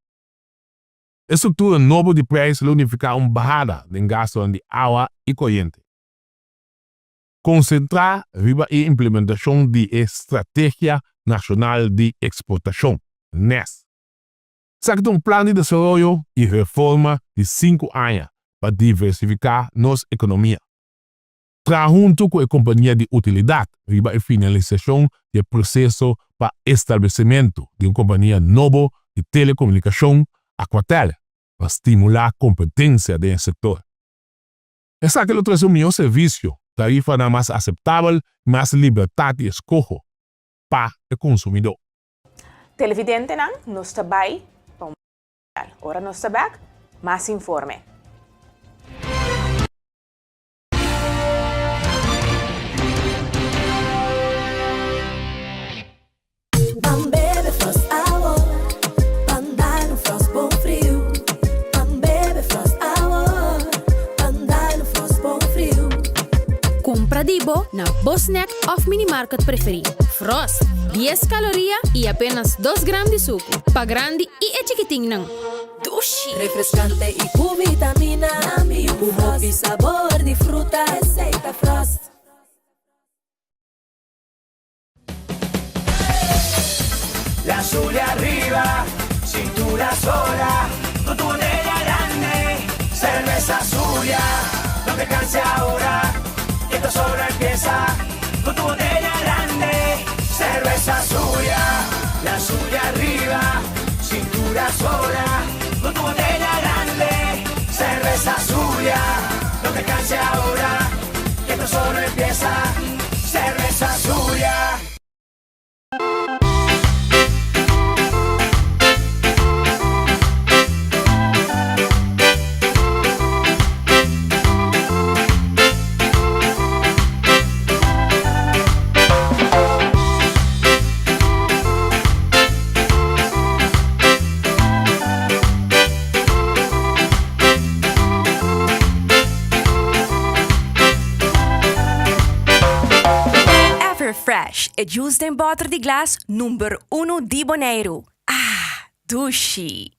Speaker 11: E struktura nobo di preis lo nifiká un bahada den gastunan di awa i koriente. Konsentrá riba e implementashon di e Strategia Nashonal di Eksportashon, nes. Esaki ta un plan di desaroyo i reforma di sinku aña pa diversifiká nos ekonomia. Traha huntu ku e kompania di utilidat riba e finalisashon di e proseso pa establesimentu di un kompania nobo di telekomunikashon, Aquatel, pa stimulá kompetensia den e sektor. Esaki lo trese un mihó servisio, tarifanan mas aseptabel i mas libertat di eskoho pa e konsumidó.
Speaker 1: Televidentenan, nos ta bai pa un comercial. Ora nos ta bek, mas informe.
Speaker 14: Ban bebe Frost awor, ban dal un Frost bon friu. Ban bebe Frost awor, ban dal un Frost bon friu.
Speaker 17: Kumpra di bo na bo snack òf minimarket preferí. Frost, dies kaloria i apenas dos gram di suku. Pa grandi i e chikitinnan.
Speaker 14: Dushi! Refreskante i ku vitamina. Ku hopi sabor di fruta. Esei ta Frost.
Speaker 10: La Zulia arriba, cintura sola, con tu botella grande, cerveza Zulia, no te canses ahora, que esto solo empieza, con tu botella grande, cerveza Zulia, la Zulia arriba, cintura sola, con tu botella grande, cerveza Zulia, no te canses ahora, que esto solo empieza, cerveza Zulia.
Speaker 18: Everfresh, e juice den bòter di glas number unu di Boneiru. Ah, dushi!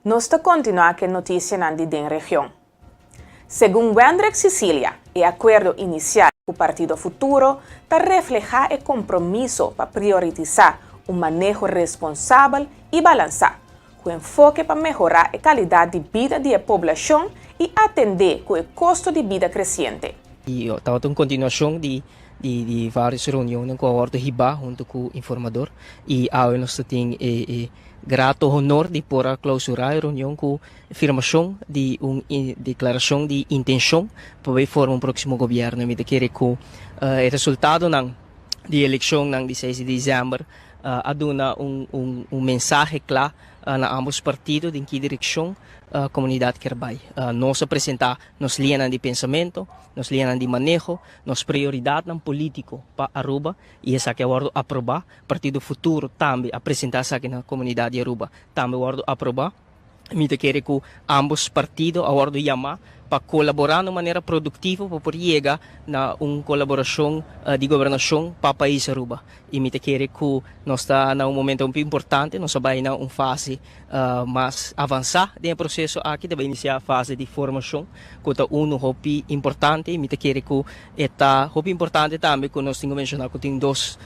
Speaker 1: Nos ta kontinuá ku e notisianan di den region. Segun Wendrick Cicilia, e akuerdo inisial ku Partido Futuro ta reflehá e kompromiso pa prioritisá un maneho responsabel i balansá, ku enfoke pa mehorá e kalidat di bida di e poblashon i atendé ku e kosto di bida kresiente.
Speaker 19: I tabata un kontinuashon di di vários reunionnan ku a wòrdu hibá huntu ku informador i awe nos ta tin e e grato honor di por a klousurá e reunion ku firmashon di un deklarashon di intenshon pa bai forma un próksimo gobièrnu. Mi ta kere ku e resultadonan di elekshonnan di seis di desèmber a duna un un mensahe kla na ambos partido den ki direkshon komunidat kier bai. Nos a presentá nos liñanan di pensamentu, nos liñanan di maneho, nos prioridatnan polítiko pa Aruba i esaki a wòrdu aprobá. Partido Futuro tambe a presentá esaki na komunidat di Aruba, tambe a wòrdu aprobá. Mi ta kere ku ambos partido a wòrdu yamá pa kolaborá na un manera produktivo pa por yega na un kolaborashon di gobernashon pa pais Aruba. I mi ta kere ku nos ta na un momento hopi importante, nos a bai na un fase mas avansá den e proseso aki, ta bai inisiá fase di formashon ku ta unu hopi importante i mi ta kere ku e ta hopi importante tambe ku nos tin ku menshoná ku tin dos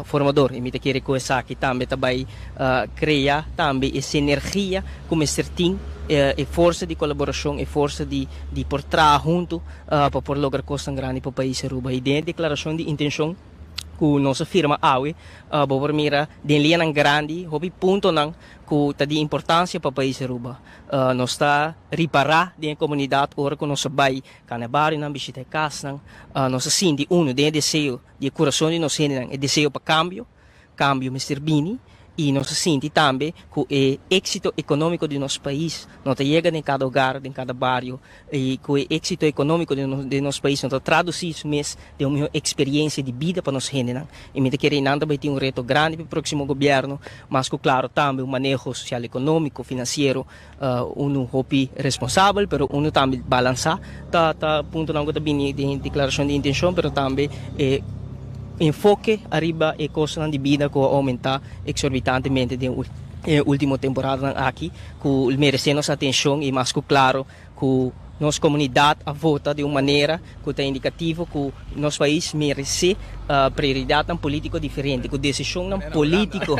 Speaker 19: formador i mi ta kere ku esaki tambe ta bai krea tambe e sinergia ku mester tin, e forsa di kolaborashon, e forsa di por traha huntu pa por logra kosnan grandi pa pais Aruba. I den e deklarashon di intenshon. ku nos a firma awe, bo por mira den lianan grandi hopi puntonan ku ta di importansia pa pais Aruba. Nos ta ripará den e komunidat ora ku nos a bai kana e barionan, bishita e kasnan, nos a sinti unu den e deseo di e kurason di nos hendenan, e deseo pa kambio. Kambio mester bini i nos a sinti tambe ku e éksito ekonómiko di nos pais no ta yega den kada hogar, den kada bario i ku e éksito ekonómiko di nos pais no ta tradusí su mes den un mihó eksperiencia di bida pa nos hendenan. I mi ta kere einan ta bai tin un reto grandi pa e próksimo gobièrnu, mas ku klaro tambe un maneho sosial ekonómiko, finansiero, unu hopi responsabel, pero unu tambe balansá. Ta ta puntonan ku ta bini den deklarashon di intenshon, pero tambe e enfoke ariba e kostonan di bida ku a oumentá eksorbitantemente den e último temporadanan aki, ku meresé nos atenshon i mas ku klaro ku nos komunidat a vota di un manera ku ta indikativo ku nos pais meresé prioridatnan polítiko diferente, ku desishonnan polítiko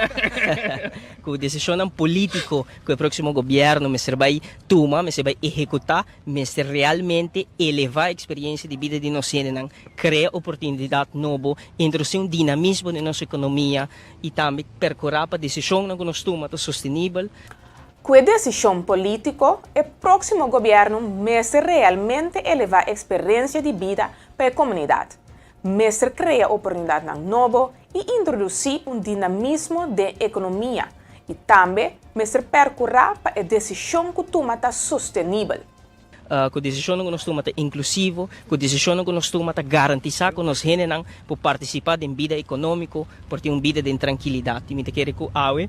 Speaker 19: ku desishonnan polítiko ku e próksimo gobièrnu mester bai tuma, mester bai ehekutá, mester realmente elevá eksperiensia di bida di nos hendenan, krea oportunidat nobo, introdusí un dinamismo den nos ekonomia i tambe perkurá pa desishonnan ku nos tuma ta sostenibel.
Speaker 1: Ku e desishon polítiko, e próksimo gobièrnu mester realmente elevá eksperensia di bida pa e komunidat, mester krea oportunidatnan nobo i introdusí un dinamismo den ekonomia i tambe mester pèrkurá pa e desishon ku tuma ta sostenibel.
Speaker 19: Ku desishonnan ku nos tuma ta inklusivo, ku desishonnan ku nos tuma ta garantisá ku nos hendenan por partisipá den bida ekonómiko, por tin un bida den trankilidat. I mi ta kere ku awe,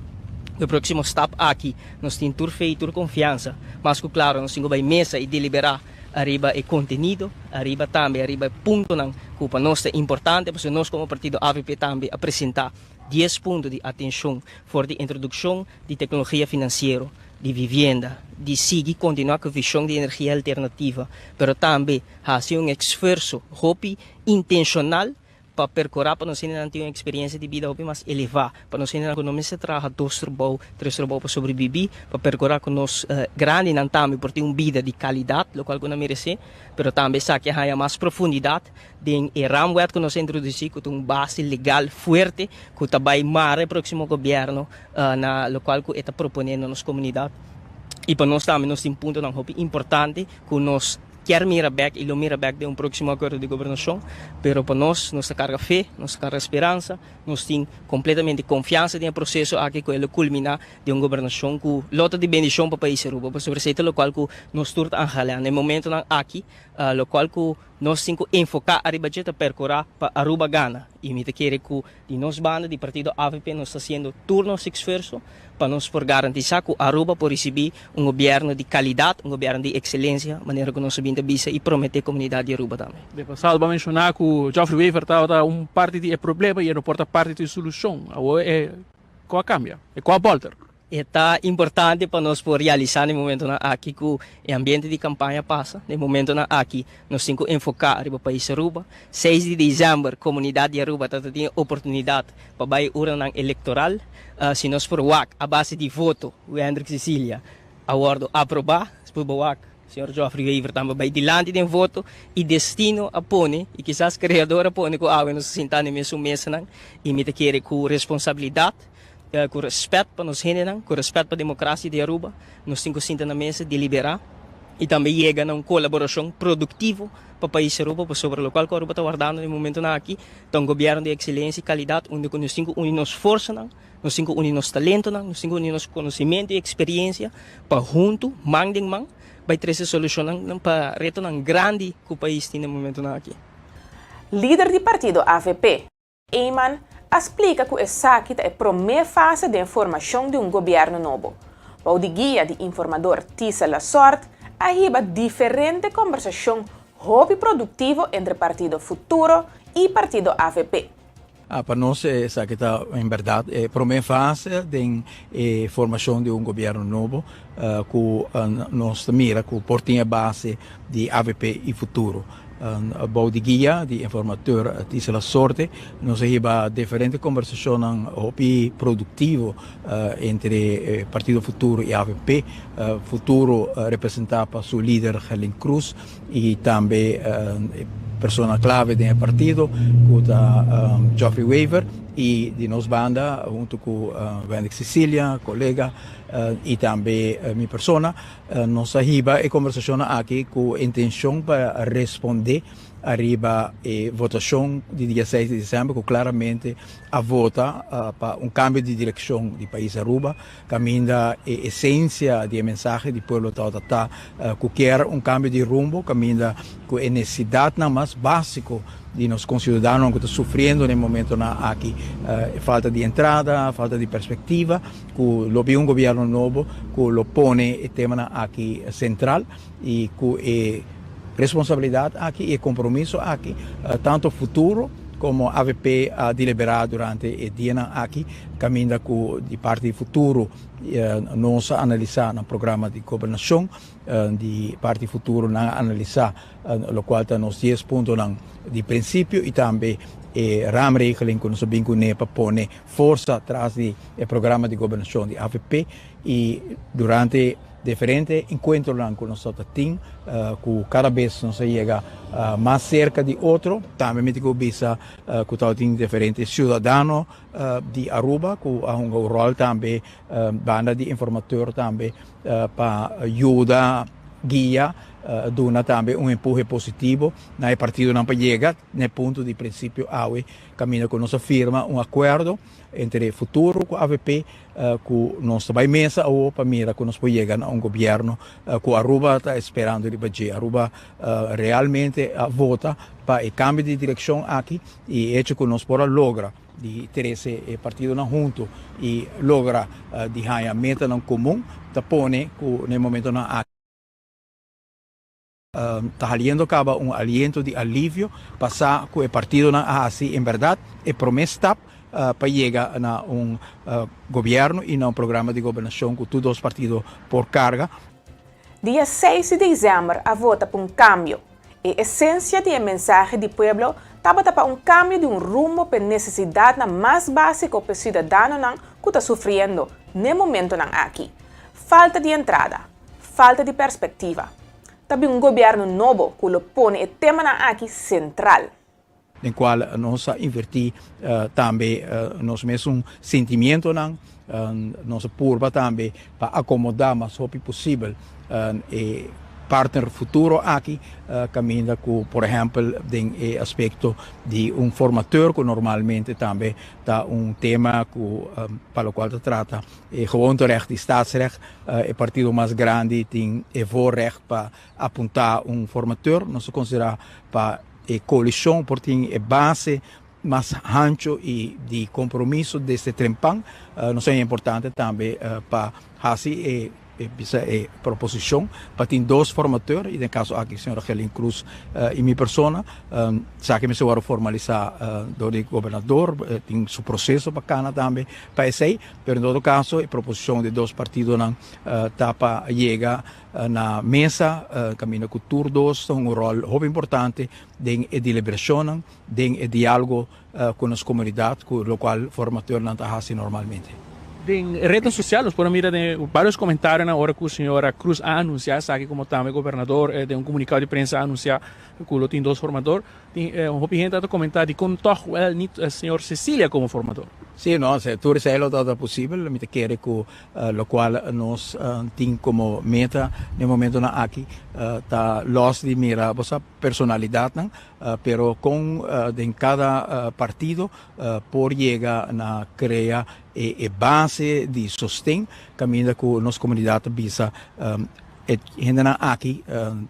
Speaker 19: ku e próksimo stap aki, nos tin tur fe i tur konfiansa. Mas ku klaro nos tin ku bai mesa i deliberá ariba e kontenido, ariba tambe ariba e puntonan ku pa nos ta importante, pasobra nos komo partido avp tambe a presentá dies punto di atenshon for di introdukshon di teknologia finansiero, di vivienda, di sigui kontinuá ku vishon di energia alternativa, pero tambe hasi un esfuerso hopi intenshonal pa perkurá pa nos hendenan tin un eksperiencia di bida hopi mas elevá, pa nos hendenan ku no mester traha dos trabou, tres trabou pa sobrebibí, pa perkurá ku nos grandinan tambe por tin un bida di kalidat, lokual ku nan meresé, pero tambe esaki a haña mas profundidat Den e Ramwet ku nos a introdusí ku ta un base legal fuerte ku ta bai mara e próksimo gobièrnu na lokual ku e ta proponé na nos komunidat. I pa nos tambe nos tin puntonan hopi importante ku nos kier mira bèk i lo mira bèk den un próksimo akuerdo di gobernashon. Pero pa nos, nos ta karga fe, nos ta karga speransa, nos tin kompletamente konfiansa den e proseso aki ku e lo kulminá den un gobernashon ku lo ta di bendishon pa pais Aruba. Pasobra esei ta lokual ku nos tur ta anhalá na e momentonan aki, lokual ku Nos tin cu enfoca ariba dje ta percura pa Aruba gana y mi ta kere cu di nos banda di partido avp nos ta haciendo tur nos esfuerzo pa nos por garantisa cu Aruba por ricibi un gobierno di calidad, un gobierno di excelencia manera cu nos a bin ta bisa y promete comunidad di Aruba tambe.
Speaker 20: Den pasado bo a menciona cu Geoffrey Wever tabata un parti di e problema y e no por ta parti di e solucion. Awor e cu a cambia? E cu a bolter?
Speaker 19: E ta importante pa nos por realisá na e momentonan aki ku e ambiente di kampaña pasa. Na e momentonan aki nos tin ku enfoká riba pais Aruba. Seis di desèmber komunidat di Aruba ta ta tin e oportunidat pa bai urnanan elektoral. Si nos por wak a base di voto Wendrick Cecilia a wòrdu aprobá, despues bo wak señor Geoffrey Wever tambe bai dilanti den voto i destino a pone i kisas Kreador a pone ku awe nos ta sintá na e mesun mesanan i mi ta kere ku responsabilidat Ku rèspèt pa nos hendenan, ku rèspèt pa demokrasia di Aruba, nos tin ku sinta na mesa, deliberá i tambe yega na un kolaborashon produktivo pa pais Aruba, pasobra lokual ku Aruba ta wardando na e momentunan aki ta un gobièrnu di ekselensia i kalidat unda ku nos tin ku uni nos forsanan, nos tin ku uni nos talentonan, nos tin ku uni nos konosementu i eksperensia pa huntu, man den man, bai trese solushonnan pa retonan grandi ku pais tin na e momentunan aki.
Speaker 1: Lider di partido avp, Eman a splika ku esaki ta e promé fase den formashon di un gobièrnu nobo. Bou di guia di informador Tisa Lasort a hiba diferente kombersashon hopi produktivo entre partido Futuro i partido avp.
Speaker 21: Pa nos esaki ta en bèrdat e promé fase den e formashon di un gobièrnu nobo ku nos ta mira ku por tin e base di avp i Futuro. Bou di guia di informateur Tisela Sorte nos a hiba diferente kombersashonnan hopi produktivo entre Partido Futuro i avp. Futuro representá pa su lider Gerlin Cruz i tambe. persona clave den e partido cu ta Geoffrey Wever y di nos banda hunto cu Wendick Cecilia, colega y tambe mi persona nos a hiba e conversacionnan aki cu intencion pa responde ariba e votacion di dia seis di december cu claramente a vota pa un cambio di direccion di pais Aruba. Caminda e esencia di e mensahe di pueblo tabata ta cu kier un cambio di rumbo, caminda cu e necesidadnan mas basico di nos conciudadanonan cu ta sufriendo na e momentonan aki, e falta di entrada, falta di perspectiva, cu lo bin un gobierno nobo cu lo pone e temanan aki central y cu e responsabilidad aki y e compromiso aki, tanto futuro como avp a delibera durante e dianan aki, caminda cu di parti di futuro nos a analisa nan programa di gobernacion, di parti futuro nan a analisa locual ta nos dies puntonan di principio y tambe e raamregeling cu nos a bin cune pa pone forsa tras di e programa di gobernacion di avp y durante Diferente encuentronan cu nos ta tin, cu cada bes nos a yega mas cerca di otro. Tambe mi tin cu bisa cu tabatin diferente ciudadano di Aruba cu a hunga un rol tambe banda di informateur tambe pa yuda guia, duna tambe un empuhe positivo na e partidonan pa yega na e punto di principio awe caminda cu nos a firma un acuerdo entre Futuro cu avp cu nos ta bay mesa awo pa mira cu nos por yega na un gobierno cu Aruba ta esperando riba dje. Aruba realmente a vota pa e cambio di direccion aki y e hecho cu nos por a logra di trece e partidonan hunto y logra di haya metanan comun ta pone cu na e momentonan aki. Ta haliendo caba un aliento di alivio pa sa cu e partidonan a haci en berdad e prome stap pa yega na un gobierno y na un programa di gobernacion cu tur dos partido por carga.
Speaker 1: Dia seis di december a vota pa un cambio. E esencia di e mensahe di pueblo tabata pa un cambio di un rumbo p'e necesidadnan mas basico p'e ciudadanonan cu ta sufriendo n'e momentonan aki. Falta di entrada. Falta di perspectiva. Ta bin un gobierno nobo cu lo pone e temanan aki central.
Speaker 21: Den cual nos a inverti tambe nos mesun sentimientonan, nos a purba tambe pa acomoda mas hopi posibel e partner futuro aki, caminda cu por ehempel den e aspecto di un formateur cu normalmente tambe ta un tema cu pa locual ta trata E gewoonterecht di staatsrecht, e partido mas grandi tin e voorrecht pa apuntá un formateur. Nos ta konsiderá pa e koalishon por tin e base mas hancho i di kompromiso desde trempan. Nos ta haña importante tambe pa hasi e bisa e proposishon pa tin dos formateur i den kaso aki señora Gerlien Croes i mi persona. Esaki mester wòrdu formalisá dor di gobernador, tin su proseso pa kana tambe. Pa esei, pero en todo caso e proposicion di dos partidonan ta pa yega na mesa caminda cu tur dos ta hunga un rol hopi importante den e deliberacionnan, den e dialogo cu nos comunidad, cu locual formateurnan ta haci normalmente.
Speaker 20: Den rednan social nos por a mira den varios comentarionan ora cu señora Cruz a anuncia esaki como tambe gobernador den un comunicado di prensa a anuncia cu lo tin dos formador. Tin hopi hende ta comenta dicon toch wel niet señor Cecilia como formador.
Speaker 21: Sí, no, si tur esei lo tabata posibel, mi ta kere ku lokual nos tin komo meta den e momentonan aki ta los di mira bo sa personalidatnan, pero kon den kada partido por yega na krea e base di sosten kaminda ku nos komunidat ta bisa E hendenan aki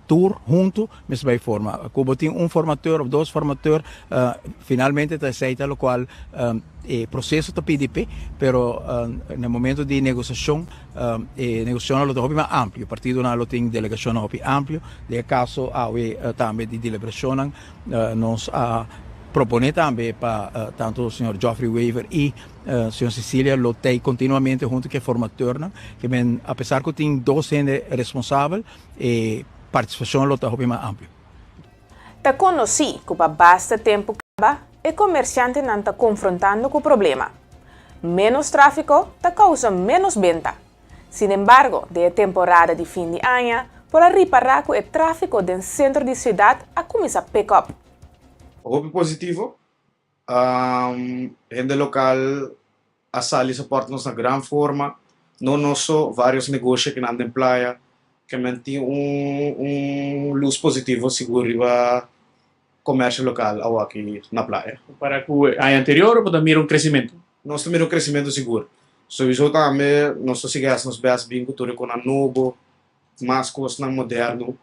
Speaker 21: tur huntu mester bai forma. Ku bo tin un formateur of dos formateur, finalmente ta esei ta lokual e proseso ta pidi p'e, pero na momento di negosiashon e negosiashonnan lo ta hopi mas amplio. Partidonan lo tin delegashonnan hopi amplio. Den e kaso awe tambe di deliberashonnan nos a propone tambe pa tantu señor Geoffrey Wever i Señor Cecilia lo tei continuamente hunto cu e formateurnan, ke men apesar cu tin dos hende responsabel, e participacion lo ta hopi mas amplio.
Speaker 1: Ta conoci cu pa basta tempo caba e comerciantenan ta confrontando cu problema. Menos trafico ta causa menos benta. Sinembargo, den e temporada di fin di aña por a ripara cu e trafico den centro di ciudad a cuminsa pick up.
Speaker 2: Hopi positivo. Hende lokal a sali support nos na gran forma. No nos so, varios negoshi akinan den playa ke men tin un un lus positivo sigur riba komersio lokal awaki na playa.
Speaker 20: Kompara ku e aña anterior bo ta mira un kresimentu?
Speaker 2: Nos ta mira un kresimentu sigur. Sowiso tambe nos ta sigui hasi nos bèst bin ku tur e konan nobo, mas kosnan moderno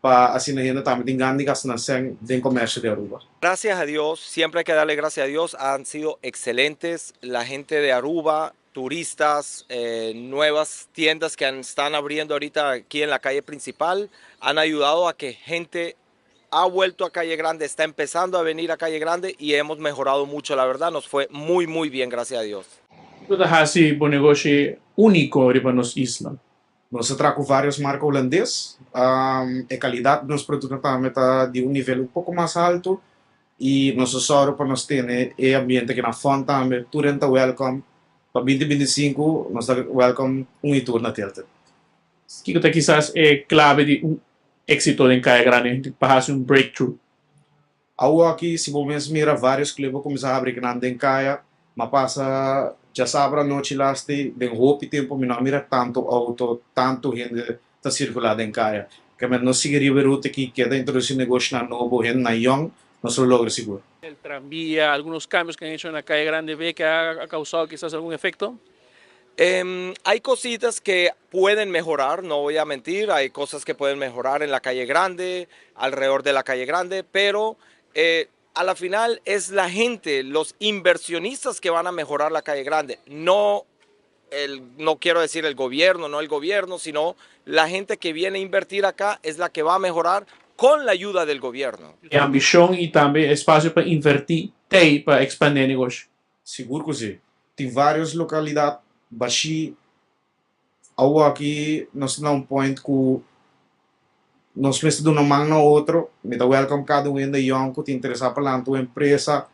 Speaker 2: pa asina hende tambe tin gana di gasta nan sèn den komersio di Aruba.
Speaker 22: Gracias a Dios, siempre hay que darle gracias a Dios, han sido excelentes la gente de Aruba, turistas, nuevas tiendas que están abriendo ahorita aquí en la calle principal, han ayudado a que gente ha vuelto a Calle Grande, está empezando a venir a Calle Grande y hemos mejorado mucho, la verdad, nos fue muy, muy bien, gracias a Dios.
Speaker 20: Kiko ta hasi bo negoshi úniko riba nos isla?
Speaker 2: Nos a traha ku vários marka hulandes. E kalidat di nos produktonan tambe ta di un nivel un poko mas haltu i nos a sòru pa nos tene e ambiente aki na fòn tambe. Tur hende ta wèlkòm. Pa binti 25 nos ta wèlkòm un i tur na Tilted.
Speaker 20: Kiko ta kisas e klabe di un éksito den Kaya Grandi pa hasi un breakthrough?
Speaker 2: Awoki si bo mes mira varios club a cuminsa habri kinan den caya, ma pasa djasabra anochi lasti den hopi tempo mi no a mira tanto auto, tanto hende ta circula den caya. Keme nos sigui riba e ruta aki keda introduci negoshinan nobo, hendenan yong, nos lo logra sigur.
Speaker 20: El tranvía, algunos cambios que han hecho en la calle Grande ve que ha causado quizás algún efecto?
Speaker 22: Hay cositas que pueden mejorar, no voy a mentir, hay cosas que pueden mejorar en la calle Grande, alrededor de la calle Grande, pero eh, a la final es la gente, los inversionistas que van a mejorar la calle Grande, no el, no quiero decir el gobierno, no el gobierno, sino la gente que viene a invertir acá es la que va a mejorar con la ayuda del gobierno.
Speaker 20: E ambishon i tambe espasio pa invertí t'ei pa ekspandé e negoshi.
Speaker 2: Sigur ku si. Tin vários lokalidat bashí. Awoki nos ta na un point ku nos mester duna man na otro. Mi ta wèlkòm kada un hende yòn ku ta interesá pa lanta un empresa,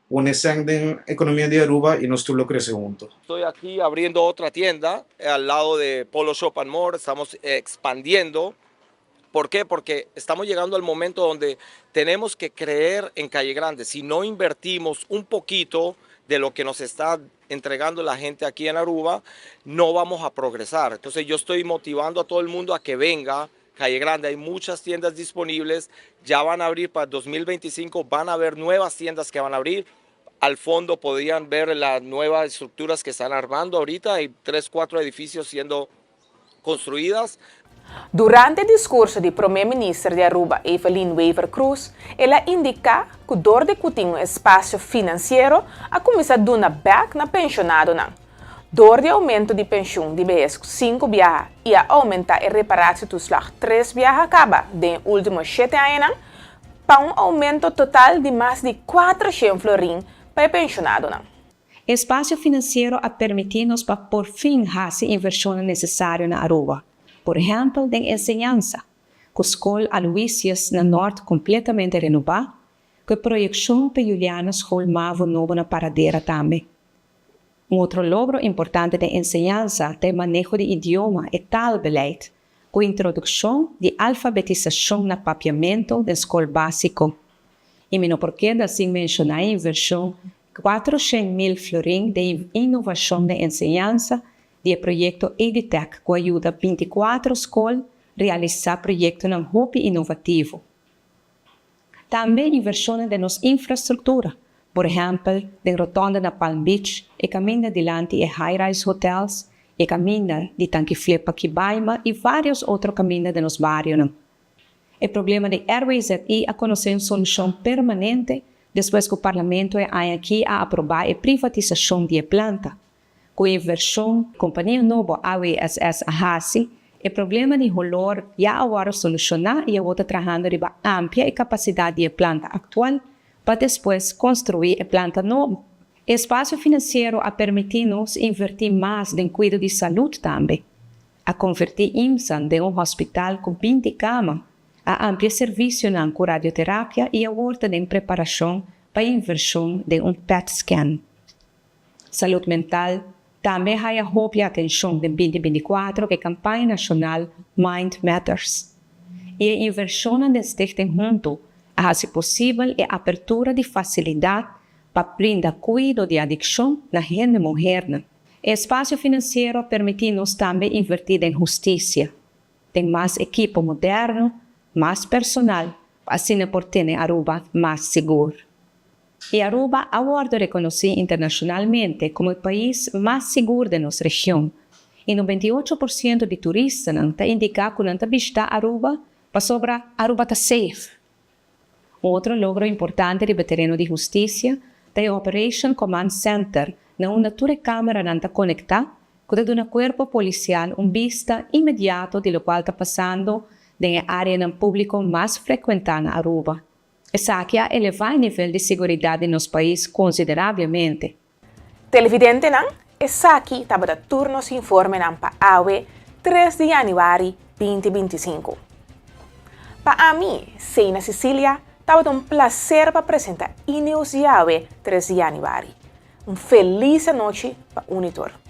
Speaker 2: pone sèn den ekonomia di Aruba i nos tur lo krese hunto.
Speaker 22: Estoy aquí abriendo otra tienda al lado de Polo Shop and More, estamos expandiendo. ¿Por qué? Porque estamos llegando al momento donde tenemos que creer en Calle Grande. Si no invertimos un poquito de lo que nos está entregando la gente aquí en Aruba, no vamos a progresar. Entonces yo estoy motivando a todo el mundo a que venga. Calle Grande, hay muchas tiendas disponibles, ya van a abrir para 2025, van a haber nuevas tiendas que van a abrir. Al fondo podrían ver las nuevas estructuras que están armando ahorita, hay tres, cuatro edificios siendo construidas.
Speaker 1: Durante discurso di Prome Minister di Aruba Evelyn Wever-Croes, el a indica cu dor di cu tin un espacio financiero a cuminsa duna bek na pensionadonan. Dor di aumento di pensioen di behes cinco biaha y a aumenta e reparatietoeslag tres biaha caba den e ultimo shete añanan, pa un aumento total di mas di 400 florin pa e pensionadonan.
Speaker 23: E espasio finansiero a permití nos pa por fin hasi invershonnan nesesario na Aruba, por ehèmpel den enseñansa, ku skol Aloysius na Nort kompletamente renobá, ku e proyekshon pa Juliana School Mavo nobo na Paradera tambe. Un otro logro importante den enseñansa ta e maneho di idioma, e taalbeleid, ku introdukshon di alfabetisashon na papiamentu den skol básiko. I mi no por keda sin menshoná e invershon 400.000 florin den inovashon den enseñansa di e proyekto Editech ku a yuda 24 skol realisá proyektonan hopi inovativo. Tambe invershonnan den nos infrastruktura, por ehèmpel den rotònda na Palm Beach, e kaminda dilanti e high-rise hotels, e kaminda di Tanki Flip pa Kibaima i vários otro kaminda den nos barionan. E problema di RWZI a konosé un solushon permanente despues ku Parlamento e aña aki a aprobá e privatisashon di e planta. Ku e invershon kompania nobo AWSS a hasi, e problema di holor ya a wòrdu solushoná i awor ta trahando riba amplia e kapasidat di e planta aktual pa despues konstruí e planta nobo. E espasio finansiero a permití nos invertí mas den kuido di salud tambe. A konvertí IMSAN den un hospital ku 20 kama, a amplia servisionan ku radioterapia i awor ta den preparashon pa invershon den un PET scan. Salud mental tambe a haya hopi atenshon den 2024 ku e kampaña nashonal Mind Matters. I e invershonnan den Stichting Huntu a hasi posibel e apertura di fasilidat pa brinda kuido di adikshon na hende muhernan. E espasio finansiero a permití nos tambe invertí den hustisia, den mas ekipo moderno, mas personal, pa asina por tene Aruba mas sigur. I Aruba a wòrdu rekonosí internashonalmente komo e pais mas sigur den nos region, i 98% di turistanan ta indiká ku nan ta bishitá Aruba pasobra Aruba ta safe. Un otro logro importante riba e tereno di hustisia ta e Operation Command Center na unda tur e kameranan ta konektá ku ta duna kuerpo polisial un bista inmediato di lokual ta pasando den e áreanan públiko mas frekuentá na Aruba. Esaki a elevá e nivel di siguridat di nos pais konsiderablemente.
Speaker 1: Televidentenan, esaki tabata tur nos informenan pa awe, tres di yanüari 2025. Pa ami, Seina Cecilia, tabata un plaser pa presenta E-News di awe, tres di yanüari. Un felis anochi pa un i tur.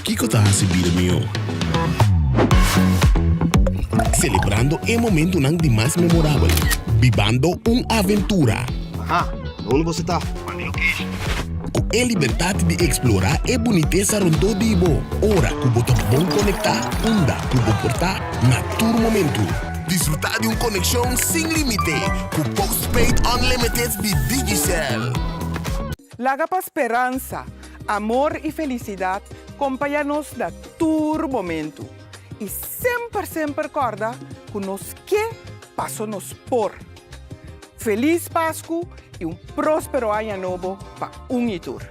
Speaker 11: Kiko ta hasi bida mihó? Selebrando e momentunan di mas memorabel. Bibando un aventura.
Speaker 12: Aha, na unda boso ta?
Speaker 11: Ku e libertat di eksplorá e bunitesa rondó di bo, ora ku bo ta bon konektá unda ku bo por ta na tur momentu. Disfrutá di un konekshon sin límite ku Postpaid Unlimited di Digicel.
Speaker 3: Laga pa speransa, amor i felisidat kompañá nos na tur momentu. I semper semper kòrda ku nos ke paso nos por. Felis Pasku i un próspero aña nobo pa un i tur.